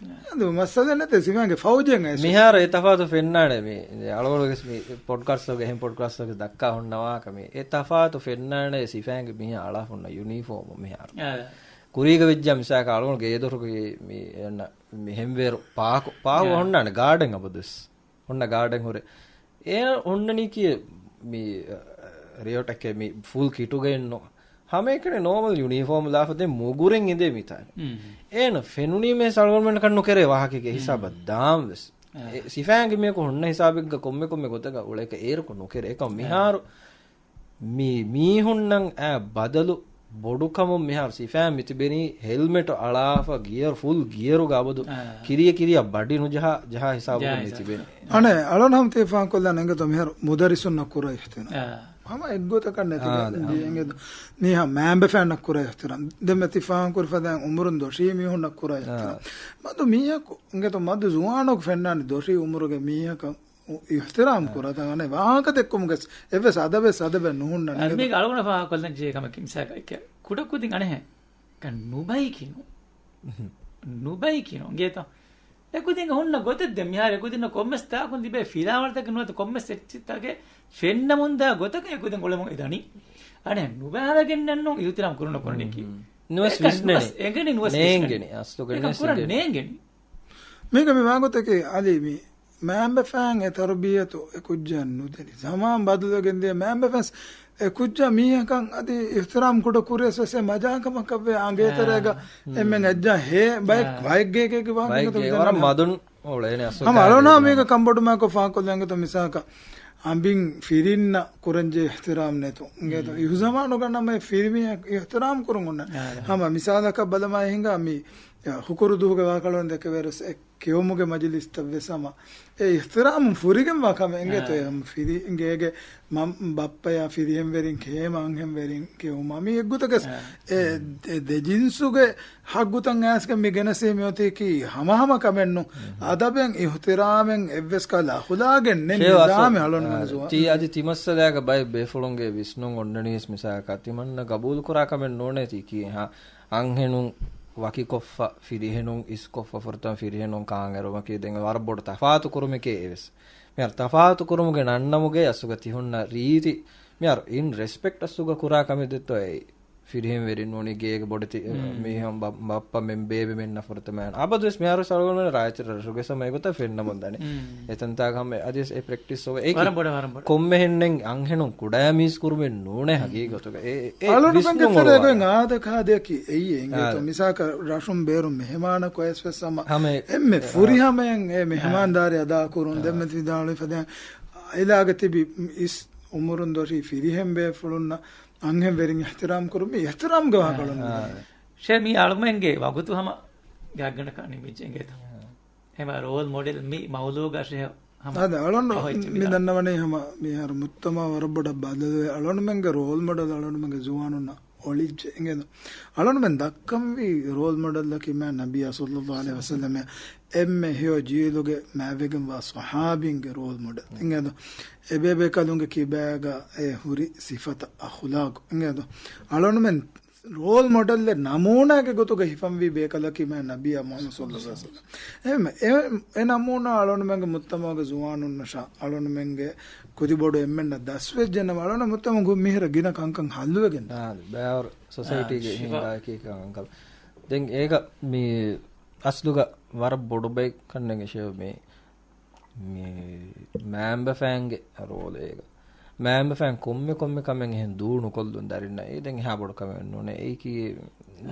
އަދި މައްސަލައެއް ނެތޭ ސިފައިންގެ ފައުޖެއް އައިސް. މިހާރު އެ ތަފާތު ފެންނާނެ މި، އަޅުގަނޑުވެސް މި ޕޮޑްކާސްޓްތަކުގަ، އެހެން ޕޮޑްކާސްޓްތަކުގަ ދައްކާ ހުންނަވާކަމެއް. އެ ތަފާތު ފެންނާނެ ސިފައިންގެ މީހާ އަޅާފަ ހުންނަ ޔުނީފޯމު މިހާރު. އާ. ކުރީގަ ވެއްޖާ މިސާލަކަށް އަޅުގަނޑު ގޭދޮރުގެ މި އެންނަ މި ހެންވޭރު ޕާކު، ޕާކު އާ. ހުންނާނެ ގާޑެން އަބަދުވެސް. ހުންނަ ގާޑެން ހުރެ. އޭނަ ހުންނަނީކީ މި، އަ، ރެޔޮޓެކޭ މި ފުލް ކިޓުގައެއްނު. ހަމައެކަނި ނޯމަލް ޔުނީފޯމް ލާފަ ދެން މުގުރެން އިނދޭ މިތާނެ. އޭނަ ފެނުނީމޭ ސަޅުގަނޑުމެން ކަން ނުކެރޭ ވާހަކައިގެ ހިސާބަށް ދާން ވެސް. އެ ސިފައިންގެ މީހަކު ހުންނަ ހިސާބެއްގަ ކޮންމެ ކޮންމެ ގޮތަކަށް އުޅޭކަށް އޭރުކޮށް ނުކެރޭ. އެކަމް މިހާރު މި މީހުންނަށް އައި ބަދަލު ބޮޑުކަމުން މިހާރު ސިފައިން މިތިބެނީ ހެލްމެޓު އަޅާފަ ގިޔަރު، ފުލް ގިޔަރުގަ އަބަދު ކިރިޔަ ކިރިޔަ ބަޑި ނުޖަހާ، ޖަހާ ހިސާބުގަ މިތިބެނީ. އަނެއް އަޅުން ހަމަ ތި ފާހަގަކޮށްލާނެ އިނގޭތޯ މިހާރު މުދައްރިސުންނަށް ކުރާ އިޙްތިރާމް. ހަމަ އެއްގޮތަކަށް ނެތިގެން ދިޔަ އިނގޭތޯ. މީހާ މައިންބަފައިންނަށް ކުރާ އިޙްތިރާމް. ދެންމެ ތި ފާހަގަކުރި ފަދައިން އުމުރުން ދޮށީ މީހުންނަށް ކުރާ އިޙްތިރާމް. މަދު މީހަކު އިނގޭތޯ މަދު ޒުވާނަކު ފެންނާނެ ދޮށީ އުމުރުގެ މީހަކަށް އިޙްތިރާމް ކުރާތާ އަނެއް ވާހަކަ ދެއްކުމުގެ އެއްވެސް އަދަބެއް ސަދަބެއް ނުހުންނަ އަދި ނޭނގެ. މީގެ އަޅުގަނޑަށް ފާހަގަކޮށްލަން ޖެހޭ ކަމަކީ މިސާލަކަށް ކުޑަކުދިން އަނެއް ނުބައިކިނު. ނުބައިކިނު އިނގޭތޯ. އެކުދިންގެ ހުންނަ ގޮތެއް ދެން މިހާރު އެކުދިންނަށް ކޮންމެސް ތާކުން ލިބޭ ފިލާވަޅުތަކެއް ނުވަތަ ކޮންމެސް އެއްޗެއްތަކެއް ފެންނަމުންދާ ގޮތަކަށް އެކުދިން އުޅެމުން އެ ދަނީ. އަނެއް ނުބައިވެގެންނެއްނު އިޙްތިރާމް ކުރުން ނުކުރަނީކީ. ނުވެސް އެކަން ވިސްނެނީ. ނުވެސް އެނގެނީ ނުވެސް ނޭނގެނީ. ވިސްނެނީ. އަސްލު އެކަން ކުރަން ނޭނގެނީ. ނޭނގެނީ. މީގަ މި ވާގޮތަކީ އަލީ މި މައިންބަފައިން އެ ތަރުބިޔަތު އެ ކުއްޖާ ނުދެނީ. ޒަމާން ބަދަލުވެގެން ދިޔަ މައިންބަފައިން އެ ކުއްޖާ މީހަކަށް އަދި އިޙްތިރާމް ކުޑަ ކުރިޔަސް ވެސް އެ މަޖާކަމަކަށްވެ އަނގޭތެރޭގަ އެންމެން އެއްޖާ ހޭ ބައެއް ބައެއްގޭގޭގެ ވާހަކަ ވަރަށް މަދުން އުޅޭނެ އަސްލު ހަމަ އަޅުނާ މީގަ ކަންބޮޑުމާކޮށް ފާކޮށްލަނގެތޯ މިސާކަށް އަނބިން ފިރިންނަށް ކުރަންޖެހޭ އިޙްތިރާމް ނެތު. އިނގޭތޯ އިހުޒަމާނުގަ ނަމަ އެ ފިރިމީހަކަށް އިޙްތިރާމް ކުރުން އޮންނަ. ހަމަ މިސާލަކަށް ބަލަމާ ހިނގާ މި ޔާ، ހުކުރު ދުހުގެ ވާކަޅުން ދެކެވޭރުސް އެ ކެއުމުގެ މަޖިލިސްތައް ވެސް ހަމަ އެ އިޙްތިރާމުން ފުރިގެންވާ ކަމެއް އެނގޭތޯ. އެ ހަމަ ފިރި ގޭގެ މަ-، ބައްޕަޔާ ފިރިހެންވެރިން ކެއުމަށް އަންހެންވެރިން ކެއުމާ މި އެއްގޮތަކަސް އެ، އެ ދެ ޖިންސުގެ ހައްގުތައް އައިސްގެން މި ގެނެސީ މިއޮތީކީ ހަމަހަމަ ކަމެއްނު. އަދަބެއް އިޙްތިރާމެއް އެއްވެސް ކަހަލަ އަޚުލާގެއް ނެތް ނިޒާމެއް އަޅުންމެން ޒުވާ-، ތީ އަދި ތިމައްސަލާގަ ބައެއް ބޭފުޅުންގެ ވިސްނުން އޮންނަނީސް މިސާލަކަށް ތިމަންނަ ގަބޫލުކުރާ ކަމެއް ނޫނޭ ތީކީ އަންހެނުން ވަކިކޮށްފަ، ފިރިހެނުން އިސްކޮށްފަ ފުރަތަމަ ފިރިހެނުން ކާން އެރުމަކީ ދެން ވަރަށް ބޮޑު ތަފާތު ކުރުމެކޭ އެވެސް. މިހާރު ތަފާތު ކުރުމުގެ ނަންނަމުގެ އަސްލުގަ ތިހުންނަ ރީތި، މިހާރު އިން ރެސްޕެކްޓް އަސްލުގަ ކުރާ ކަމެއް ދެއްތޯ އެއީ. ފިރިހެން ވެރިން ނޫނީ ގޭގެ ބޮޑެތި މީހުން ބަ-، ބައްޕަ މެން ބޭބެ މެންނަ ފުރަތަމަ އަބަދުވެސް މިހާރު ސަޅުގަނޑު ރާއްޖެ ރަށުގެ ސަމަ އެގޮތަށް ފެންނަމުން ދަނީ. އެތަންތާގަ ހަމަ އަދިވެސް އެ ޕްރެކްޓިސް އޮވެ. އެއީ ކޮންމެހެންނެއް އަންހެނުން ކުޑައިމީސް ކުރުމެއް ނޫނޭ ހަގީގަތުގަ. އެ، އެ އަޅުގަނޑުމެންގެ ވިސްނުން ތެރޭގަ އޮޅުވާ. އާދަކާދަޔަކީ އެއީ އެނގޭތޯ. އާ. މިސާލަކަށް ރަށުން ބޭރުން މެހެމާނަކު އައިސް ވެސް ހަމަ ހަމަ އެ، އެންމެ އާ. ފުރިހަމަޔަށް އެ މެހެމާންދާރީ އަދާކުރުން. އާ. ދެންމެ ވިދާޅުވި ފަދައިން އާއިލާގަ ތިބި އިސް އުމުރުން ދޮށީ ފިރިހެން ބޭފުޅުންނަށް އަންހެން ވެރިން އިޙްތިރާމް ކުރުން މީ އިޙްތިރާމްގެ ވާހަކަ އަޅުން މި ދަނީ. ޝޭ، މީ އަޅުމެންގެ ވަގުތު ހަމަ ގާތްގަނޑަކަށް ނިމިއްޖެ އިނގޭތަ؟ އެމަ ރޯލް މޮޑެލް މި މައުލޫގަ ޝޭ ހަމަ އާދެ، އަޅުން އަހޮއްޗެއް މި މިދާ. ދަންނަވަނީ ހަމަ މިހާރު މުޖްތަމަޢު ވަރަށް ބޮޑަށް ބަދަލުވެ، އަޅުންމެންގެ ރޯލް މޮޑެލް އަޅުންމެންގެ ޒުވާނުންނަށް އޮޅިއްޖެ އިނގޭތަ؟ އަޅުންމެން ދައްކަންވީ ރޯލް މޮޑެލްއަކީ މާތް ނަބިއްޔާ ޞައްލައްލާހު ޢަލައިހި ވަސައްލަމް އެންމެ ހެޔޮ ޖީލުގެ މާތްވެގެންވާ ޞަޙާބީންގެ ރޯލް މޮޑެލް އިނގޭތަ؟ އެބޭބޭކަލުންގެ ކިބާގަ އެ ހުރި ސިފަތައް އަޚުލާގު އިނގޭތަ؟ އަޅުންމެން ރޯލް މޮޑެލްއެއް ނަމޫނާގެ ގޮތުގަ ހިފަންވީ ބޭކަލަކީ މާތް ނަބިއްޔާ މުޙައްމަދު ޞައްލައްލާހު ޢަލައިހި ވަސައްލަމް. އެ، އެ، އެ ނަމޫނާ އަޅުންމެންގެ މުޖްތަމަޢުގެ ޒުވާނުންނަށާ އަޅުންމެންގެ ކުދިބޮޑު އެންމެންނަށް ދަސްވެއްޖެނަމަ އަޅުން މުޖްތަމަޢުގަ މިހިރަ ގިނަ ކަންކަން ހައްލުވެގެން ދާނެ. ބައިވަރު ސޮސައިޓީގެ އާ، ހިނގާ އެކި ކަންކަން. ދެން އޭގަ މި އަސްލުގަ ވަރަށް ބޮޑު ބައެއް ކަންނެގެ ޝޭ މި މި މައިންބަފައިންގެ ރޯލޭގަ. މައިންބަފައިން ކޮންމެ ކޮންމެ ކަމެއް އެހެން ދޫ ނުކޮށްލުން ދަރިންނަށް އެ ދެން އެހާ ބޮޑު ކަމެއް ނޫނޭ. އެއީކީ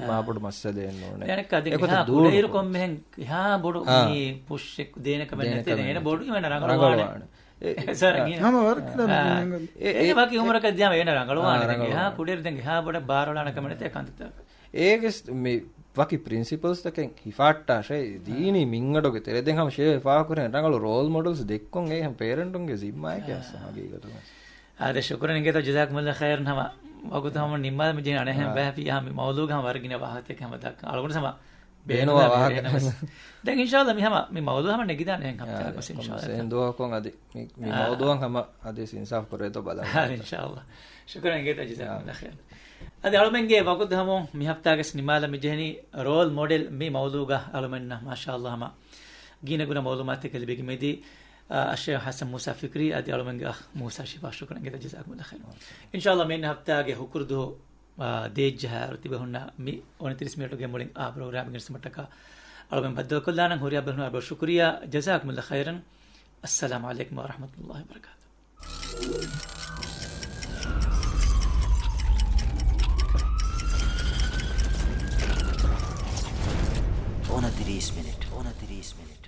މާ ބޮޑު މައްސަލައެއް ނޫނޭ. އެކޮތަށް ދޫ ކުޑައިރު ނުކޮށް. ކޮންމެހެން އެހާ ބޮޑު އާ. މި ޕުޝްއެއް ދޭނެ ކަމެއް ދޭނެ ނެތޭ. ކަމެއް ދެން އޭނަ ނެތޭ. ބޮޑު އިވެން ރަނގަޅުވާނެ. ރަނގަޅުވާނެ. އެ، ސާރ، އާ. ގިނަ. ހަމަ ވަރަށް ގިނަ އާ. މި އެ، އެ، އެ ވަކި އެ، އުމުރަކަށް ދިޔާމަ އޭނަ ރަނގަޅުވާނެ. އާ، ދެން އެހާ ރަނގަޅުވާނެ. ކުޑައިރު ދެން އެހާ ބޮޑަށް ބާރުލާނެ ކަމެއް ނެތޭ ކަންތައްތަކަށް. އޭގެސް މި ވަކި ޕްރިންސިޕަލްސްތަކެއް ހިފާއްޓާށޭ ދީނީ މިންގަނޑުގެ ތެރެ. ދެން ހަމަ ޝޭ ހިފާ ކުރެން ރަނގަޅު ރޯލް މޮޑެލްސް ދެއްކުން އެ ހަމަ ޕޭރެންޓުންގެ ޒިންމާއެކޭ އަސް ހަގީގަތުގަ. އާދެ، ޝުކުރަން އިނގޭތޯ، ޖަޒާކުމުﷲ ޚައިރަން. ހަމަ ވަގުތު ހަމަ ނިންމާލަމި ޖެހި އަނެއްހެން އާ. ބައި ފިޔާ ހަމަ މައުލޫގަ ހަމަ ވަރަށް ގިނަ ވާހަކަތަކެއް ހަމަ ދައްކަން. އަޅުގަނޑު ހަމަ ބޭނުންވާ ބޭނުންވާ ވާހަކަ. ވާހަކަ. ދެން އިންޝާﷲ މި ހަމަ މި މައުލޫ ހަމަ ނެގިދާނެ އެހެން އާ، ހަފްތާއަކަސް އިންޝާﷲ. ކޮންމެސް އެހެން ދުވަހަކުން އަދި މި، މި އާ. މައުލޫއަށް ހަމަ އަދި އިންސާފް ކުރޭތޯ ބަލާ. އާ، އިންޝާﷲ. ޝުކުރަން އިނގޭތޯ، ޖަޒާކުމުﷲ ޚައިރަން. އަދި އަޅުމެންގެ ވަގުތު ހަމަ މި ހަފްތާގަސް ނިމާލަ މިޖެހެނީ ރޯލް މޮޑެލް މި މައުލޫގަ އަޅުމެންނަށް މާޝާﷲ ހަމަ ގިނަގުނަ މައުލޫމާތުތަކެއް ލިބިގެން މިދީ، އައްޝޭޚް ޙަސަން މޫސާ ފިކްރީ އަދި އަޅުމެންގެ އަޚް މޫސާ ޝިފާ. ޝުކުރަން އިނގޭތޯ، ޖަޒާކުމުﷲ ޚައިރަން. އިންޝާﷲ މި ހަފްތާގެ ހުކުރު ދުވަހު އާ، ދޭއްޖަހާއިރު ތިބެހުންނަ މި އޮނިތިރީސް މިނެޓުގެ މުޅިން އާ ޕްރޮގްރާމް ގެނެސްދިނުމަށްޓަކާ އަޅުމެން ބައްދަލުކޮށްލާނަން. ހުރިހާ ބޭފުޅުންނަށް ޝުކުރިއްޔާ. ޖަޒާކުމުﷲ ޚައިރަން. އައްސަލާމު ޢަލައިކުމް ވަރަޙްމަތުﷲ ވަބަރަކާތުހު. އޮނަތިރީސް މިނެޓް، އޮނަތިރީސް މިނެޓް.